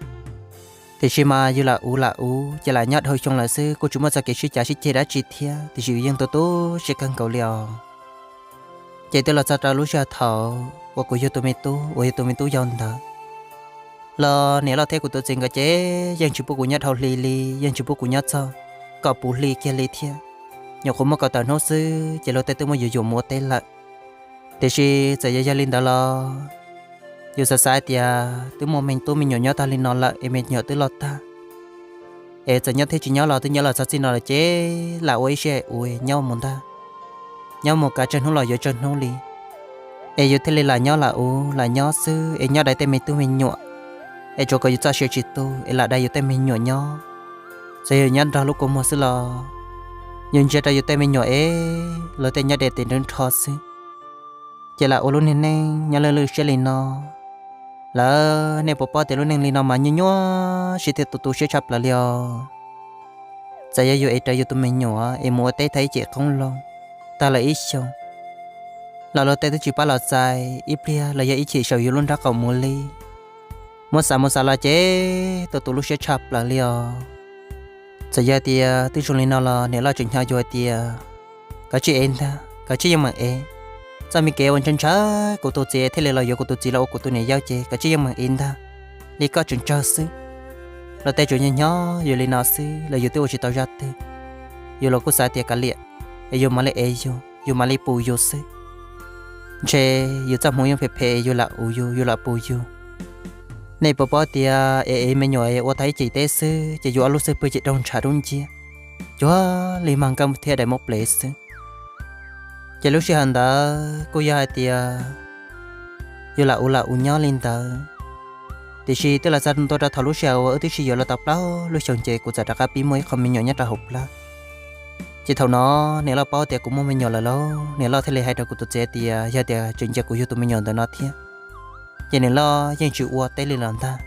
Tiam sis mas yus lam uv lam uv ces lam nyob dhau xyoo lawm xwb, kuj tsis muaj txoj kev sib cav sib ceg dab tsi thiab, tiam sis yus yeej tu tu siab kawg nkaus li os. Ces twb los txog rau lub sij hawm thaum uas kuv yug tus me tub uas yog tus me tub yau ntawd los niam loj thiab kuv tus txiv nkawd ces yeej tsis pub kuv nyob dhau hli li, yeej tsis pub kuv nyob txog kom puv hli kiag li thiab. Nyuam qhuav muaj kaum tawm hnub xwb ces luag tej twb muab yus yuam mus ua teb lawm. Tiam sis txawm yog yog li ntawd los yus xav xav hais tias twb muaj me tub me nyuam nyob tag li no lawm es me nyuam twb loj tag, es txawm nyob thiab tsis nyob los twb nyob los txog txij no lawm ces lam ua ib siab uas nyob mus ntag. Nyob mus kav tsawg hnub los yuav tsawg hnub li, es yus thiaj li lam nyob lam uv lam nyob xwb es nyob dai tej me tub me nyuam, es tsuas kom yus txoj sia tsis tu es lam dai yus tej me nyuam nyob. Txawm yus nyob nrog lub kua muag xwb los yus ntsia rau yus tej me nyuam es luag tej nyob dai tes nrov nrho xwb. Ces lam ua lub niag neej nyob lwj lwj siab li no, Lawv, nej puas paub tias lub neej li no mas nyuaj nyuaj siab thiab tu tu siab tshaj plaws li os. Txawm yog yus es raws yus tus me nyuam es mus ua teb tag ib cim qoob loo, tag lawm ib xyoos, los luag tej twb tsis pab los txais ib pliag los yog ib chim saum yus lub nrab qaum mus li. Muab xav mus xav los ces tu tu lub siab tshaj plaws li os. Txawm yog tias twb zoo li no los niam loj tseem hnyos yus hais tias, kav tsij ev ntag, kav tsij yeej meem ev. Txoj me kev uas ntshaw ntshaw kuv tus txiv thiaj li los yuav kuv tus txiv los ua kuv tus niam yau ces kav tsij yeej meem ev ntag, li koj tseem tsawg xwb. Luag tej tsuas nyob nyob yus li no xwb los yus twb ua tsis tau zaj twg. Yus los kuj xav tias kav liam, es yus mam li ev yus, yus mam li pus yus xwb. Ntshe yus txoj hmoov yeej phem phem es yus lam ua yus, yus lam pus yus. Nej puas paub tias es ev me nyuam es ua tau ib cim teb xwb ces yus ob lub xub pwg ces raug ntshav dub nciab, cuag li mag nkawj thiab daim muab plev xwb. Ces lub sij hawm ntawd kuj yog hais tias yus lam ua lam ua nyob li ntawd. Tiam sis twb los txog ntua rau thaum lub sij hawm uas wb twb sib yuav los tau plaub lub xyoos ces kuv txawm rov qab pib muaj ib qho me nyuam nyob rau hauv plab. Ces thaum no niam loj paub tias kuv muaj me nyuam lawm lauj, niam loj thiaj li hais rau kuv tus txiv tias yog tias tseem ncaim kuv yug tus me nyuam ntawm no thiab, ces niam loj yeej tsis ua teb li los ntag.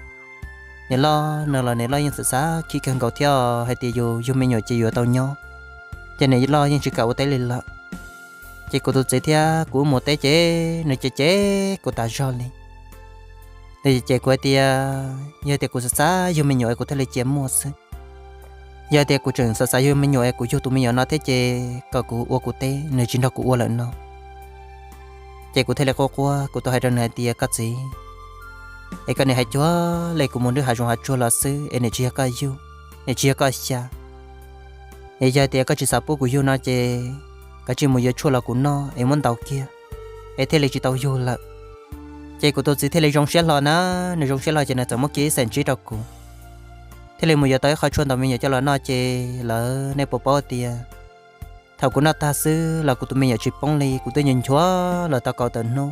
Niam loj no los niam loj yeej xav xav khib kawg nkaus thiab hais tias yus yug me nyuam ces yuav tau nyob, ces niam loj yeej tsis kam ua teb li lawm. Ces kuv tus txiv thiab kuv wb mus teb ces nws cem cem kuv tas zog li. Nws cem kuv hais tias yog tias kuv xav xav yug me nyuam es kuv thiaj li cia muaj xwb. Yog tias kuv tseem xav xav yug me nyuam es kuv yug tus me nyuam no thiab ces kom kuv ua kuv teb, nws tsis nrog kuv ua lawm no. Ces kuv thiaj li quaj quaj, kuv tau hais rau nws hais tias koj txiv, es koj niam hais cuag li kuv mus nrhiav hav zoov hav tsuag los xwb es nws tsis yog koj yug, nws tsis yog koj xya. Es yog tias koj tsis xav pub kuv yug no ces kav tsij mus yuav tshuaj los kuv noj es muab ntaus kiag, es thiaj li tsis tau yug lawm. Ces kuv tus txiv thiaj li zoo siab hlo na, nws zoo siab hlo ces nws txawm muab kiag ib xees tsib rau kuv, thiaj li mus yuav tau ib qho tshuaj ntaus me nyuam coj los noj. Ces lawv, nej puas paub tias thaum kuv noj tag xwb los kuv tus me nyuam tsis poob li, kuv twb nchuav nchuav los tau kaum tawm hnub.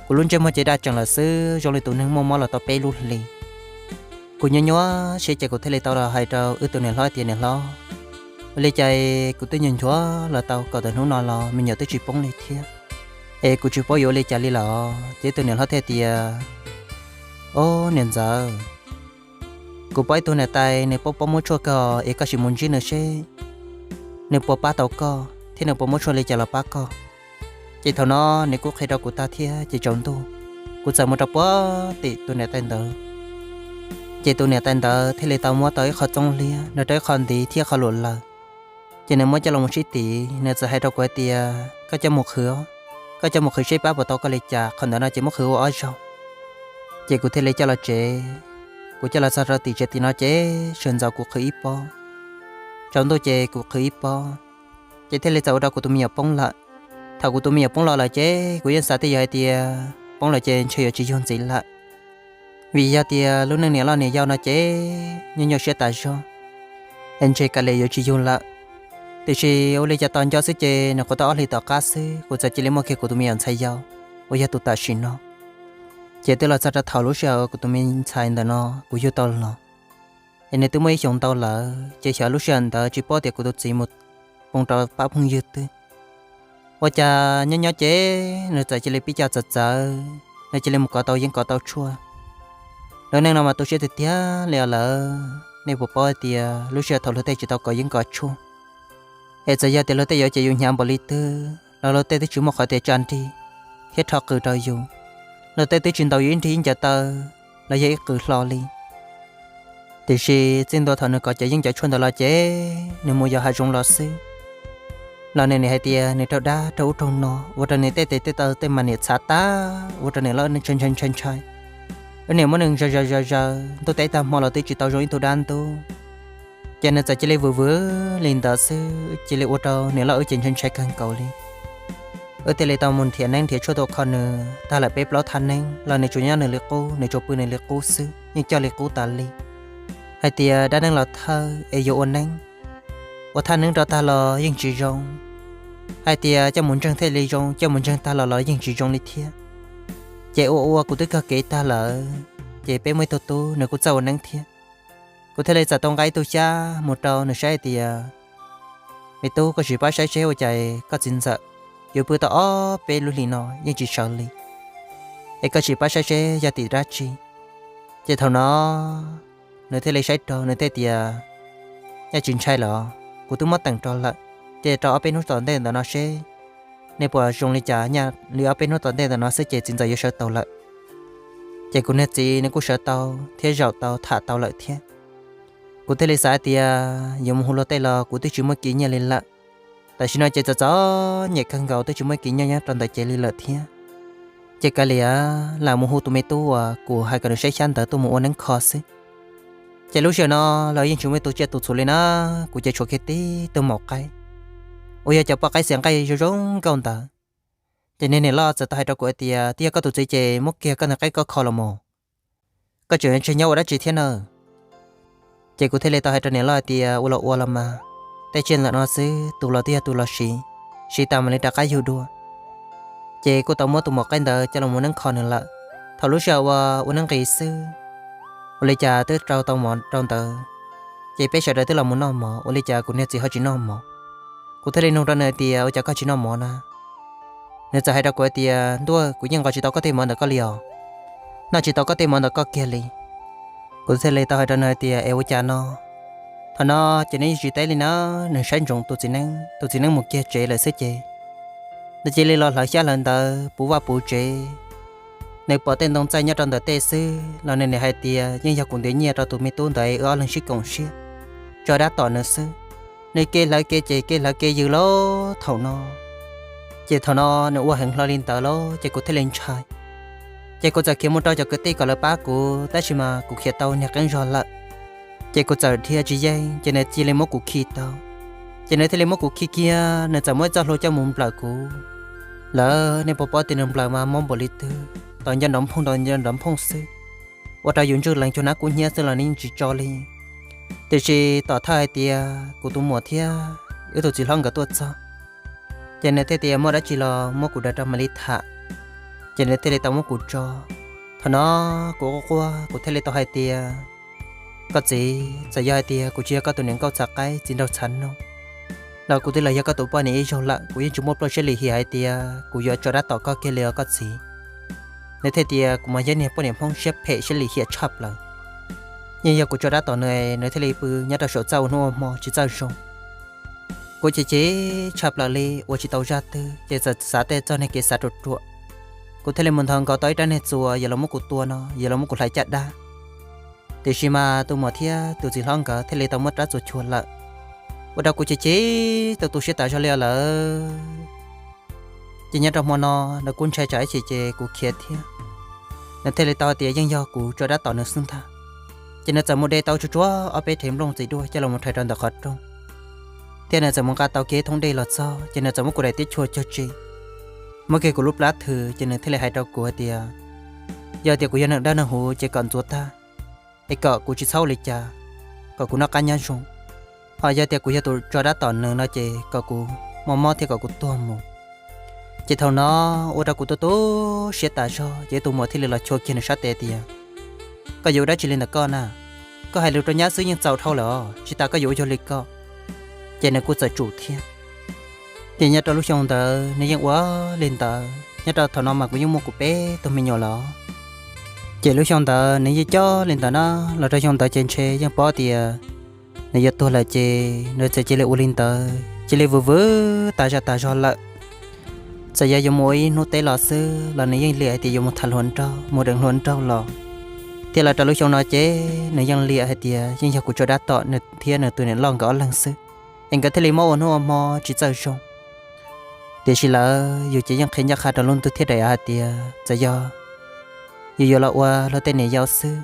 Kuv lub ntsej muag ces daj tsees lawm xwb, zoo li tus neeg muaj mob los tau peb lub hlis. Kuv nyuaj nyuaj siab ces kuv thiaj li tau los hais rau wb tus niam hlob tias niam hlob, ua li cas kuv twb nchuav nchuav los tau kaum tawm hnub no los me nyuam twb tsis poob li thiab, es kuv tsis paub yuav ua li cas li lawm. Ces wb tus niam hlob thiaj tias, ob niam ntxawm, kuv paub ib tug niam tais nws paub paub muab tshuaj kawg es koj sim mus ntsib nws seb nws puas pab tau koj thiab nws puas muab tshuaj li cas los pab koj. Ces thaum no nws kuj qhia rau kuv tag thiab ces tsaus ntuj kuv txawm mus rau puag tim tus niam tais ntawd. Ces tus niam tais ntawd thiaj li tau muab tau ib qho txoov liab nrog rau ib qho ntiv thiab qho luam lawm. Ces nws muab coj los mus sib tim, nws txawm hais rau kuv hais tias koj coj mus qhwv, koj coj mus qhwv seb pab puas tau koj li cas, qhov ntawd no ces muab qhwv ua ob zaug. Ces kuv thiaj li coj los tsev. Kuv coj los txog rau tim tsev tim no ces sawv ntxov kuv qhwv ib pob, tsaus ntuj ces kuv qhwv ib pob, ces thiaj li txawm ua rau kuv tus me nyuam poob lawm. Thaum kuv tus me nyuam poob los lawm ces kuv yeej xav twj ywm hais tias poob lawm ces ntshe yuav tsis yug ntxiv lawm, vim yog tias lub neej niam loj niam yau no ces nyuaj nyuaj siab tas zog, es ntshe kav liam yuav tsis yug lawm. Tiam sis ua li cas tos nco xwb ces nws qhuav tau ob hlis tom qab xwb kuv txawm cia li muaj kiag kuv tus me nyuam ntxhais yau uas yog tus tam sim no. Ces twb los txog rau thaum lub sij hawm kuv tus me ntxhais ntawm no kuv yug tau los, es nws twb muaj ib xyoos ntau lawm ces xyov lub sij hawm ntawd tsis paub tias kuv tus txiv mus poob rau pab phooj ywg twg. Ua cas nyob nyob ces nws txawm cia li pib coj txawv txawv, nws cia li mus kov tau yeeb kov tau tshuaj. Lub neej no mas tu siab tiag tiag li os lawm, nej puas paub hais tias lub sij hawm thaum luag tej tsis tau kov yeeb kov tshuaj, es txawm yog tias luag tej yuav ces yus hnyav npaum li twg los luag tej twb tsis muaj qhov tias tsa nrig thiab rho qws rau yus, luag tej twb tsis ntaus yus ib nrig ib ncaws taw los yog ib qws hlo li. Tiam sis txij ntua thaum nws kov cov yeeb cov tshuaj ntawd los ces nws mus yos hav zoov los xwb, los nws nim hais tias nws raug dab raug ub raug no ua rau nws tej tes tej taw tej mas niam txhav tag, ua rau nws lawv ntshai ntshai ntshai ntshai. Wb niam muab nws zaws zaws zaws zaws ntuj teb tag hmo los twb tsis tau zoo ib tug dab ntub. Ces nws txawm cia li vwm vwm li ntawd xwb cia li ua rau niam loj wb ces ntshai ntshai kawg nkaus li. Wb thiaj li tau mus nrhiav neeb nrhiav tshuaj tuaj kho nws tag lawm peb plaub thaj neeb los nws tsuas nyob nws li qub, nws tsuas pw nws li qub xwb, yeej coj li qub tas li. Hais tias dab neeb los thawj es yuav ua neeb, ua thaj neeb rau tag los yeej tsis zoo. Hais tias coj mus ntseeg thiaj li zoo, coj mus ntseeg tag los los yeej tsis zoo li thiab. Ces ua ua kuv twb kawg kev tag lawm, ces peb muaj ib tug tub nws kuj txawj ua neeb thiab. Kuv thiaj li txawm tau nqa ib tug xyab mus rau nws saib hais tias, me tub, koj sim pab saib seb ua cas koj txiv ntxawm yuav pw tau ob peb lub hlis no yeej tsis sawv li. es koj sim pab saib seb yog tim dab tsi. Ces thaum no nws thiaj li saib rau, nws thiaj tias, Nyaj tsis ntshai los, kuv twb muab teem rau lawm, ces rau ob peb hnub tom ntej ntawm no seb nws puas zoo li cas, nyaj li ob peb hnub tom ntej ntawm no xwb ces txiv ntxawm yuav sawv tau lawm. Ces kuv niag txiv nws kuj sawv tau thiab zaum tau tham tau lawm thiab. Kuv thiaj li xav hais tias yuav mus hu luag tej los kuv twb tsis muaj kiv nyiaj li lawm. Tam sim no ces txom txom nyem kawg nkaus, twb tsis muaj kiv nyiaj nyob rau ntawm cev li lawm thiab. Ces kav liam, lam mus hu tus me tub uas kuv hais kom nws saib xyab ntawd tuaj mus ua neeb kho xwb. Ces lub sij hawm no los yeej tsis muaj ib tug tsiaj tus txhu li na, kuv ces tshuav kiag tib tug maum qaib uas yog cov poj qaib xiav nqaij zoo zoo nkauj ntawd. Ces niag niam loj txawm tau hais rau kuv hais tias, Twb yog koj tus txiv ces muab kiag koj ntawm qaib koj kho los mus, koj tseem ntshe nyob ua dab tsi thiab na? Ces kuv thiaj li tau hais rau niam loj hais tias, Ua los ua los mas, tej tsiaj ntawm no xwb tus los twb yog tus los siv, siv tas mam li rov qab yug dua. Ces kuj tau muab tus maum qaib ntawd coj los mus neeb kho nws lawm. Thaum lub sij hawm uas ua neeb nqis xwb, ua li cas twb rau tau mov rau ntawd, ces peb sawv daws twb los mus noj mov, ua li cas kuv niag txiv ho tsis noj mov. Kuv thiaj li nug rau nws hais tias, Ua cas koj tsis noj mov na? Nws txawm hais rau kuv hais tias, Ntuj, kuv yeej nqos tsis tau koj tej mov ntawm koj li os, noj tsis tau koj tej mov ntawm koj kiag li. Kuv thiaj li tau hais rau nws hais tias, Es ua cas no? Thaum no ces nws yeej tsis teb li na, nws saib ntsoov tus txiv neeb, tus txiv neeb mus kiag tsev lawm xwb ces nws cia li los hlawv xyab hlawv ntawv puv vaj puv tsev. Nws pom tej ntoo txaij nyob rau ntawm tej xwb los nws nim hais tias yeej yog kuv ntiav nyiaj rau tus me tub ntawd wb ob leeg sib koom siab tso dab tom nws xwb. Nws kev hlawv kev ces kev hlawv kev yws lawm thaum no. Ces thaum no nws ua heev hlo li ntawd lawm ces kuv thiaj li ntshai. Ces kuv txawm khiav mus rau cov kwv tij kom lawv pab kuv, tab sis mas kuv khiav tau niag qeeb zog lawm. Ces kuv txawm dhia tsis yeej ces nws cia li muab kuv khi tau. Ces nws thiaj li muab kuv khi kiag, nws txawm muab ib txoj hlua coj mus nplawm kuv. Lawv, nej puas paub tias nws nplawm mas mob npaum li twg, tau nco nrov nphooj nrov nco nrov nphooj xwb, ua rau yus ntswj lees cuag nab kub hnyiab xwb los nws yeej tsis tso li. Tiam sis tom thawj hais tias kuv tus muam thiab wb tus txiv hlob nkawd tuaj txog, ces nws thiaj tias muaj dab tsi los muab kuv daws rau mam li tham. Ces nws thiaj li tau muab kuv tso. Thaum no kuv quaj quaj kuv thiaj li tau hais tias, Koj txiv, txawm yog hais tias kuv tsis yog koj tus niam nkauj txhav qaib txiv nraug txhav noog los kuv twb los yog koj tus poj niam ib zaug lawm, kuv yeej tsis muaj ploj siab lim hiam hais tias kuv yuav tso dab tom koj kiag li os koj txiv. Nws thiaj tias kuv mas yog niag poj niam Hmoob siab phem siab lim hiam tshaj plaws. Yeej yog kuv tso dab tom nws, nws thiaj li pw nyob rau saum txaj ua hnub ua hmo tsis txawj zoo. Kuv chim chim tshaj plaws li ua tsis tau zaj twg ces txawm xav tej txoj niag kev xav ruam ruam. Kuv thiaj li mus nthos nkaus tau ib rab niag txuas yuav los muab kuv tua no, yuav los muab kuv hlais caj dab. Tiam sis mas tus muam thiab tus txiv hlob nkawd thiaj li tau muab rab txuas chua lawm, ua rau kuv chim chim tu tu siab tas zog li lawm. Ces nyob rau hmo no nws kuj ntshai tsam ib chim ces kuv khiav thiab. Nws thiaj li tau hais tias yeej yog kuv tso dab tom nws xwb ntag. Ces nws txawm mus de tau tsuag tsuag ob peb rhev nplooj txiv duaj coj los rhais rau ntawm qhov rooj, thiab nws txawm mus nqa tau kiag thoob dej los txog ces nws txawm muab kuv daim tiab chua cog tse, muab kiag kuv lub plab thws ces nws thiaj li hais rau kuv hais tias, yog tias kuv yog neeg dawb neeg huv ces kom ntxuav tag, es kom kuv tsis txhob ua li cas, kom kuv noj qab nyob zoo. Ho yog tias kuv yog tus tso dab tom nws no ces kom kuv mob mob thiab kom kuv tuag mus. Ces thaum no ua rau kuv tu tu siab tas zog ces tus muam thiaj li los chua kiag nws sab tes tias, koj yuav ua dab tsi li ntawm koj na? Koj hais lus rau nyab xwb yeej txaus dhau lawm os, tsis tas koj yuav ua cuag li ko. Ces nws kuj txawm tsum thiab. Ces nyob rau lub xyoo ntawd nws yeej ua li ntawd, nyob rau thaum no mas kuv yeej muaj kuv peb tug me nyuam lawm. Ces lub xyoo ntawd nws yeej coj li ntawd na, los rau xyoo ntawd ces ntshe yeej paub tias nws yuav tuag lawm ces nws txawm cia li ua li ntawd, cia li vwm vwm tas zog tas zog lawm. Txawm yog yuav mus ua ib hnub teb los xwb los nws yeej liam hais tias yuav mus tham hluas nraug, mus deev hluas nraug los. Thiab los rau lub xyoo no ces nws yeej liam hais tias yeej yog kuv tso dab tom nws thiab nws tus niam loj nkawd ob leeg xwb, es nkawd thiaj li muab ua hnub ua hmo tsis txawj zoo. Tiam sis lawm yus ces yeej qhia ncaj qha rau lub ntuj thiab daim av hais tias txawm yog yus yuav los ua luag tej niam yau xwb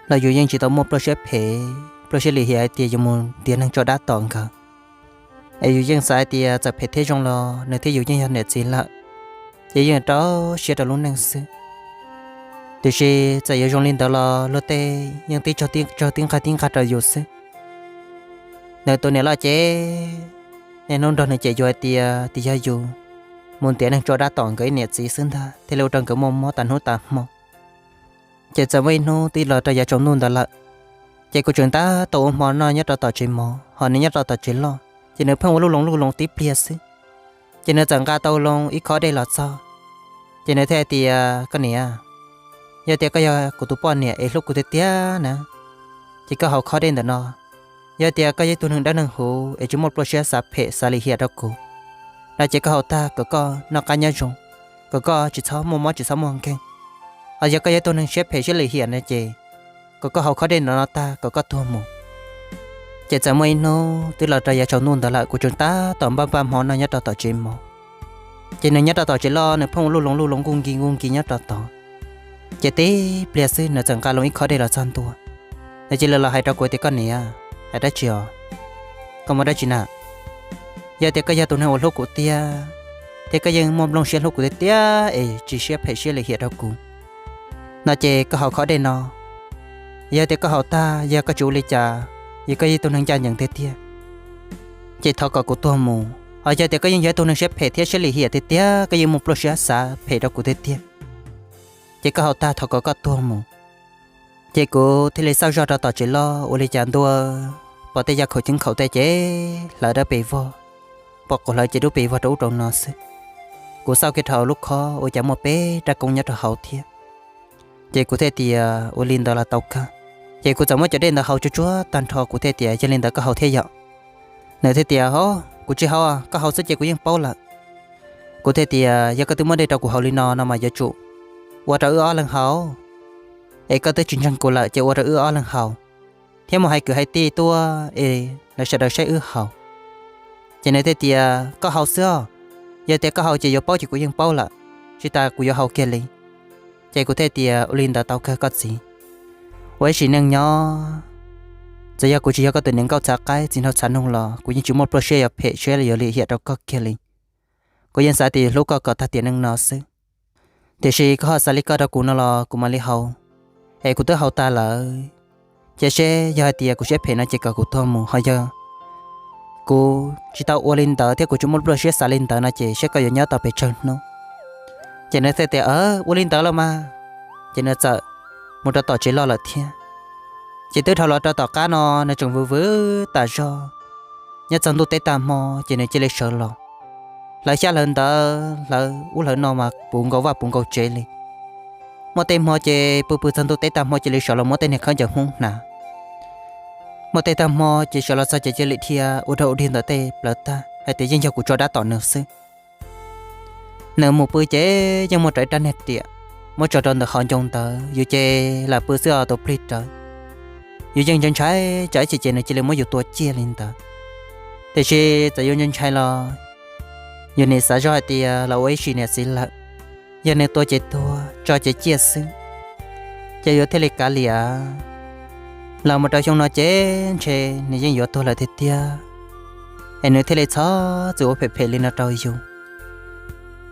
los yus yeej tsis tau muaj ploj siab phem, ploj siab lim hiam hais tias yuav mus ntiav neeg tso dab tom nkawd. Es yus yeej xav hais tias txawm phem thiab zoo los nws thiab yus yeej yog niam txiv lawm, ces yeej rau siab rau lub neej xwb. Tiam sis txawm yuav zoo li ntawd los luag tej yeej tib tsaug tib nqag tib nqag rau yus xwb. Nws tus niam loj ces niaj hnub nrog nws cem yus hais tias, tias yog yus mus ntiav neeg tso dab tom nkawd ib niam txiv xwb ntag thiaj li ua rau nkawd muaj mob tas hnub tas hmo. Ces txawm muaj ib hnub twb los rau yav tsaus ntuj ntawd lawm, ces kuv tseem tab tom ua hmo noj nyob rau tom tsev mov, ho nws nyob rau tom tsev loj, ces nws pheej ua lub loo lub loo tib pliag xwb. Ces nws txawm nqa tau loo ib khob dej los txog, Ces nws thiaj hais tias, koj niam, yog tias koj yog kuv tus poj niam es hlub kuv tiag tiag na, ces koj haus khob dej ntawm no. Yog tias koj yog ib tug neeg dawb neeg huv es tsis muaj pluaj siab xav phem xav lim hiam rau kuv no ces koj haus tag kom koj noj qab nyob zoo, kom koj tsis txhob muaj mob tsis txhob muaj nkeeg. Ho yog koj yog ib tug neeg siab phem siab lim hiam no ces kom koj haus khob dej ntawm no tag kom koj tuag mus. Ces txawm muaj ib hnub twb los rau yav tsaus ntuj ntawd lawm, kuv tseem tab tom npaj npaj hmo noj nyob rau tom tsev mov. Ces nws nyob rau tom tsev loj nws pheej ua luj loos luj loos nkuj nkis nkuj nkis nyob rau tod. Ces tib pliag xwb nws txawm nqa loo ib khob dej los txog ntua. Nws cia li los hais rau kuv tias, koj niam, hais dab tsi os? Koj muaj dab tsi na? Yog tias koj yog tus neeg uas hlub kuv tiag, thiab koj yeej muaj nplooj siab hlub kuv tiag tiag es tsis siab phem siab lim hiam rau kuv no ces koj haus khob dej no. Yog tias koj haus tag, yog koj tsis ua li cas, yog koj yog ib tug neeg ncaj ncees tiag tiag, ces thov kom kuv tuag mus. Ho yog tias koj yeej yog ib tug neeg siab phem thiab siab lim hiam tiag tiag, koj yeej muaj pluaj siab xav phem rau kuv tiag tiag, ces koj haus tag thov kom koj tuag mus. Ces kuv thiaj li xauj zog rau tom tsev loj ua li cas ntua, pom tej yaj khaum ceeb khaum tej ces hlawv dawb pes vog, pom quas hlawv ces dub pes vog rau ub rau no xwb. Kuv xauj kiag rau hauv lub khob ua cas muaj peb rab koob nyob rau hauv thiab. Ces kuv thiaj tias ua li ntawd los tau kawg. Ces kuv txawm muab cov dej ntawd haus tsuag tsuag tag nrho, kuv thiaj tias, yog li ntawd koj haus thiab yom? Nws thiaj tias, o, kuv tsis haus, koj haus xwb ces kuv yeej paub lawm. Kuv thiaj tias, yog koj twb muab dej rau kuv haus li no no mas yuav tsum ua rau wb ob leeg haus, es koj twb tsis ntseeg kuv lawm ces ua rau wb ob leeg haus, thiab mus hais kwv hais tij tuaj es lawv sawv daws saib wb haus. Ces nws thiaj tias, koj haus xwb os, yog tias koj haus ces yuav paub ces kuv yeej paub lawm, tsis tas kuv yuav haus kiag li. Ces kuv thiaj tias, ua li ntawd tau kawg koj txiv. Ua ib sim neej nyob, txawm yog kuv tsis yog koj tus niam nkauj txhav qaib txiv nraug txhav noog los kuv yeej tsis muaj pluaj siab yuav phem siab yuav lim hiam rau koj kiag li. Kuv yeej xav tias yuav hlub koj kom tag tiam neej no xwb. Tiam sis koj ho xav li koj rau kuv no los kuv mam li haus, es kuv twb haus tag lawm. Cia seb yog hais tias kuv siab phem no ces kom kuv tuag mus, ho yog kuv tsis tau ua li ntawd thiab kuv tsis muaj pluaj siab xav li ntawd no ces seb koj yuav nyob tau pes tsawg hnub. Ces nws thiaj tias, ua li ntawd los mas. Ces nws txawm mus rau tom tsev loj lawm thiab. Ces twb dhau los rau tom qab no nws tseem vwm vwm tas zog. Nyob txog ntuj teb tag hmo ces nws cia li sawv los. Hlawv xyab hlawv ntawv hlawv ub hlawv no mas puv nkaus vaj puv nkaus tsev li. Muaj tej hmo ces pw pw txog ntuj teb tag hmo cia li sawv los muab tej niag khaub ncaws Hmoob hnav. Muaj tej tag hmo ces sawv los txog ces cia li dhia ua rag ua dig ntawm tej plawv tag hais tias yeej yog kuv tso dab tom nws xwb. Nws mus pw ces yeej muaj rau ib rab niag riam muab tso rau ntawm qhov ncoo ntawd, yus ces lam pw xwb os tus plig rawv. Yus yeej ntshai ntshai tsam ib chim ces nws cia li muab yus tua ciaj li ntawd. Tiam sis txawm yuav ntshai ntshai los yus nim xav zoj hais tias los ua ib sim niam txiv lawm, yog nws tua ces tuag, tso ces ciaj xwb, ces yuav thiaj li kav liam. Los mus rau xyoo no ces ntshe nws yeej yuav tuag lawm tiag tiag, es nws thiaj li txhob txwm ua phem phem li no rau yus.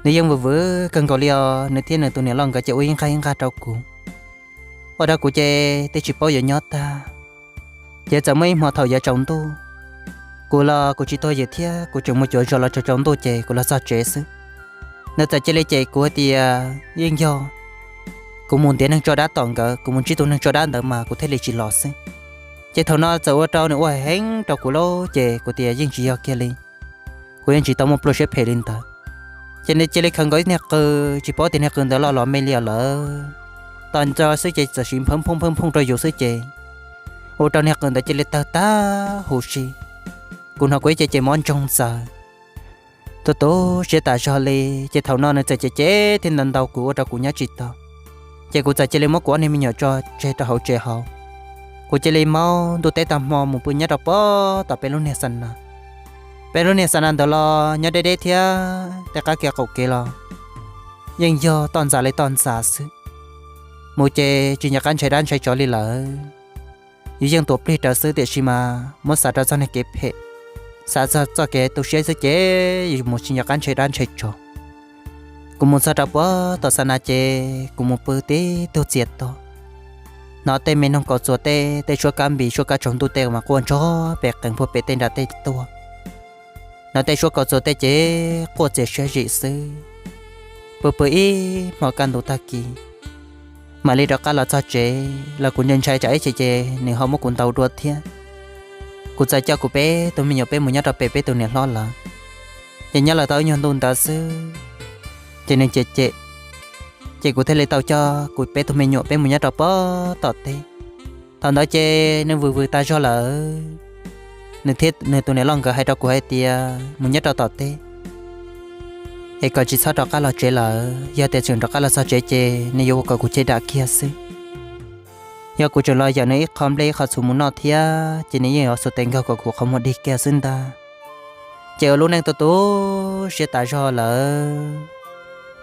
Nws yeej vwm vwm kawg nkaus li os, nws thiab nws tus niam loj nkawd ces ua ib nqag ib nqag rau kuv, ua rau kuv ces twb tsis paub yuav nyob tag. Ces txawm muaj ib hmo thaum yav tsaus ntuj, kuv los kuv tsis tuag yws thiab kuv tseem mus cuav zos los tsaus tsaus ntuj ces kuv los txog tsev xwb. Nws txawm cia li cem kuv hais tias yeej yog kuv mus ntiav neeg tso dab tom nkawd, kuv mus ntsib tus neeg tso dab ntawd mas kuv thiaj li tsis los xwb. Ces thaum no txawm ua rau nws ua heev rau kuv lauj, ces kuv tias yeej tsis yog kiag li, kuv yeej tsis tau muaj pluaj siab phem li ntawd. Ces nws cia li khaws nkaus ib niag qws, tsis paub tias niag qws ntawd loj los me li os lawm, tos ntso xwb ces txawm sim nphawv nphooj nphooj nphooj rau yus xwb ces ua rau niag qws ntawd cia li tawg tag huv si. Kuv hnov kuv ib ce ces mob ntsoog ntxaws, tu tu siab tas zog li. Ces thaum no nws txawm cem cem thiab ntaus ntaus kuv ua rau kuv nyob tsis tau. Ces kuv txawm cia li muab kuv ob niag me nyuam tso tseg rau hauv tsev hauv. Kuv cia li maub ntuj teb tag hmo mus pw nyob rau pob tom peb lub niag xa nas. Peb lub niag xa nas ntawd los nyob deb deb thiab tej qab kev qaum kev los yeej yog toj ntxas li toj ntxas xwb. Mus ces tsis nco qab ntshai dab ntshai tsov li lawm. Yus yeej tuav plig rawv xwb tiam sis mas muab xav rau txoj niag kev phem, xav txog txoj kev tu siab xwb ces yus mus tsis nco qab ntshai dab ntshai tsov. Kuv mus txog rau puag tom xa nas ces kuv mus pw tib tug txias to, hnov tej me noog kaus txuas tej, tej suab kab npis suab kab tsaus ntuj tej mas quaj nrov pem qees puag pem tej nram tej tuaj. Hnov tej suab kaus txuas tej ces quaj txias siab zim xwb. Pw pw ib hmo kaj ntug tag kis, mam li rov qab los txog tsev los kuv ntshai ntshai tsam ib chim ces nws ho muab kuv ntaus dua thiab. Kuv txawm coj kuv peb tus me nyuam peb mus nyob rau pem peb tus niam hlob lawv. Ces nyob los tau ib nyuag ntu ntawd xwb, ces nws cem cem, Ces kuv thiaj li tau coj kuv peb tug me nyuam peb mus nyob rau pob tom teb. Thaum ntawd ces nws vwm vwm tas zog lawm. Nws thiab nws tus niam loj nkawd hais rau kuv hais tias mus nyob rau tom teb es kom tsis txhob rov qab los tsev lawm, yog tias tseem rov qab los txog tsev ces nws yuav ua kom kuv cheb dam kiag xwb. Yog kuv tseem los yawm nws ib qho nplej ib qho txhuv mus noj thiab ces nws yeej yuav xuas tes nkaug kom kuv qhov muag dig kiag xwb ntag. Ces ua lub neej tu tu siab tas zog lawm.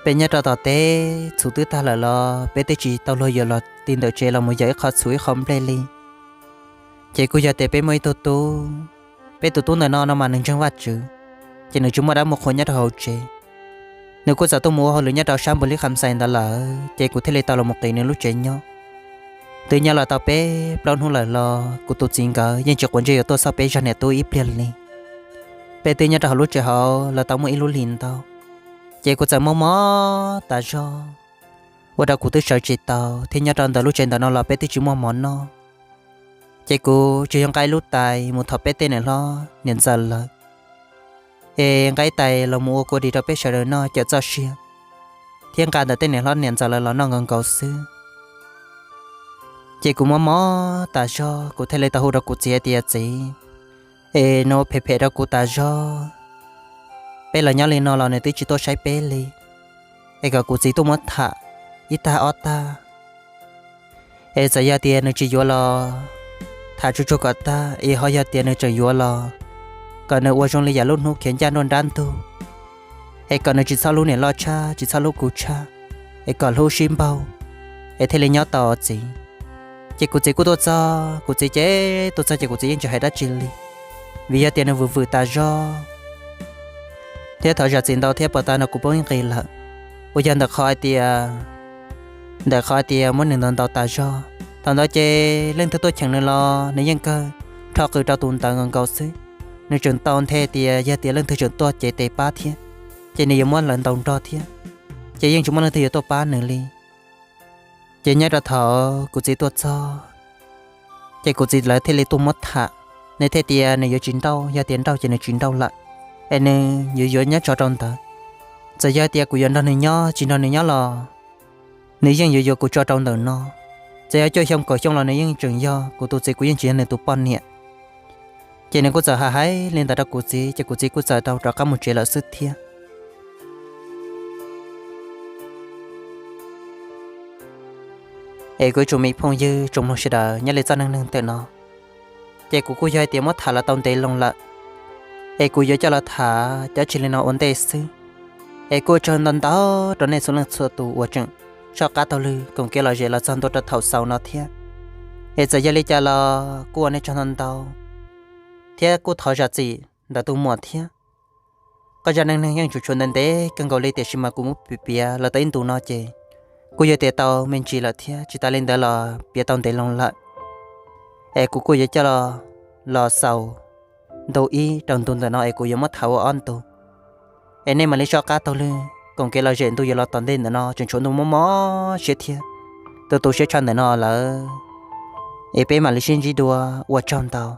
Peb nyob rau tom teb txhuv twb tag lawm los peb twb tsis tau luag yuav los ti ntawm tsev los mus yawm ib qho txhuv ib qho nplej li. Ces kuj yog tias peb muaj ib tug tub, peb tus tub ntawm no no mas nws ntseeg Vajtswv, ces nws tsis muaj dab muaj qhua nyob rau hauv tsev. Nws kuj txawm tuaj mus ua hauj lwm nyob rau sab Npus Lib Kham Xais ntawd lawm, ces kuv thiaj li tau los mus qiv nws lub tsev nyob. Twb nyob los tau peb plaub hnub lawm los kuv tus txiv nkawd yeej tsis quav ntsej yuav tuaj xyuas peb zog niam tub ib pliag li. Peb twb nyob rau hauv lub tsev hauv los tau muaj ib lub hlis ntau, ces kuv txawm mob mob tas zog, ua rau kuv twb sawv tsis tau thiab nyob rau ntawm lub tsev ntawm no los peb twb tsis muaj mov noj. Ces kuv tsis yog nqa ib lub tais mus thov peb tej niam hlob niam ntxawm lawv, es nqa ib tais los mus ua kua dis rau peb sawv daws noj cawm txoj sia, thiab nqa ntawm tej niam hlob niam ntxawm lawv los noj nkaus nkaus xwb. Ces kuv mob mob tas zog kuv thiaj li tau hu rau kuv txiv hais tias, Txiv, es nws ua phem phem rau kuv tas zog, peb los nyob li no los nws twb tsis tuaj saib peb li, es kom kuv txiv tuaj muab tham ib tag ob tag. Es txawm yog tias nws tsis yuav los tham tsuag tsuag kom tag, es ho yog tias nws tseem yuav los kom nws ua zoo li yam lub hnub khiav ncaj nruab nrab ntug, es kom nws tsis txhob hlub niam loj tshaj tsis txhob hlub kuv tshaj, es kom hlub sib npaug, es thiaj li nyob tau txiv. Ces kuv txiv kuj tuaj txog, kuv txiv ces tuaj txog ces kuv txiv yeej tsis hais dab tsi li, vim yog tias nws vwm vwm tas zog thiab thov zam txim ntau thiab puag ta no kuv poob ib nqis lawm. Uas yog ntawm qhov hais tias, ntawm qhov hais tias muab nws ntaus ntaus tas zog, thaum ntawd ces leej twg tuaj cheem nws los nws yeej kawg rho qws rau tus ntawd nkaus nkaus xwb. Nws tseem tau nthe tias yog tias leej twg tseem tuaj cev tes pab thiab, ces nws yuav muab lawv ntaus nrog thiab, ces yeej tsis muaj leej twg yuav tuaj pab nws li. Ces nyob rau thaum kuv txiv tuaj txog, ces kuv txiv lawv thiaj li tuaj muab tham. Nws thiaj tias nws yuav tsis nrauj, yog tias nrauj ces nws tsis nrauj lawm, es nws yuav yuav nyob tso rau ntawd. Txawm yog tias kuv yuav nrog nws nyob tsis nrog nws nyob los nws yeej yuav yuav kuv tso rau ntawm no. Txawm yog cuaj xyoo kaum xyoo los nws yeej tseem yog kuv tus txiv, kuv yeej tsis yog nws tus poj niam. Ces nws kuj txawm hais hais li ntawd rau kuv txiv, ces kuv txiv kuj txawm tau rov qab mus tsev lawm xwb thiab. Es kuv ib tsoom me phooj ywg tsoom mloog sawv daws, nyob li txoj neej neeg ntawm no, ces kuv kuj yog hais tias muab tham los tau ntev loo lawm, es kuv yuav coj los tham cov tsis li no ua ntej xwb. Es kuj ua tsaug ntau ntau rau nej txhua leej txhua tus uas tseem soj qab taug lw koom kev lom zem los txog ntua rau thaum xaus no thiab. Es txawm yog li cas los kuj ua nej tsaug ntau ntau, thiab kuj thov zam txim ntawm tus muam thiab. Koj zaj neej neeg yeej tsuas tshuav ntev ntev kawg nkaus li, tiam sis mas kuv muab piav piav los tau ib ntus no ces kuj yog tias tau me ntsis lawm thiab, tsis tas li ntawd los piav tau ntev loo lawm. Es kuv kuj yuav coj los xaus ntu ib rau ntu ntawm no, es kuv yuav muab tham ua ob ntu. Es nej mam li soj qab taug lw koom kev lom zem ntu yuav los tom ntej ntawm no, tseem tshuav ntu mob mob siab thiab tu tu siab tshaj ntawm no lawm. Es peb mam li sib ntsib dua, ua tsaug ntau.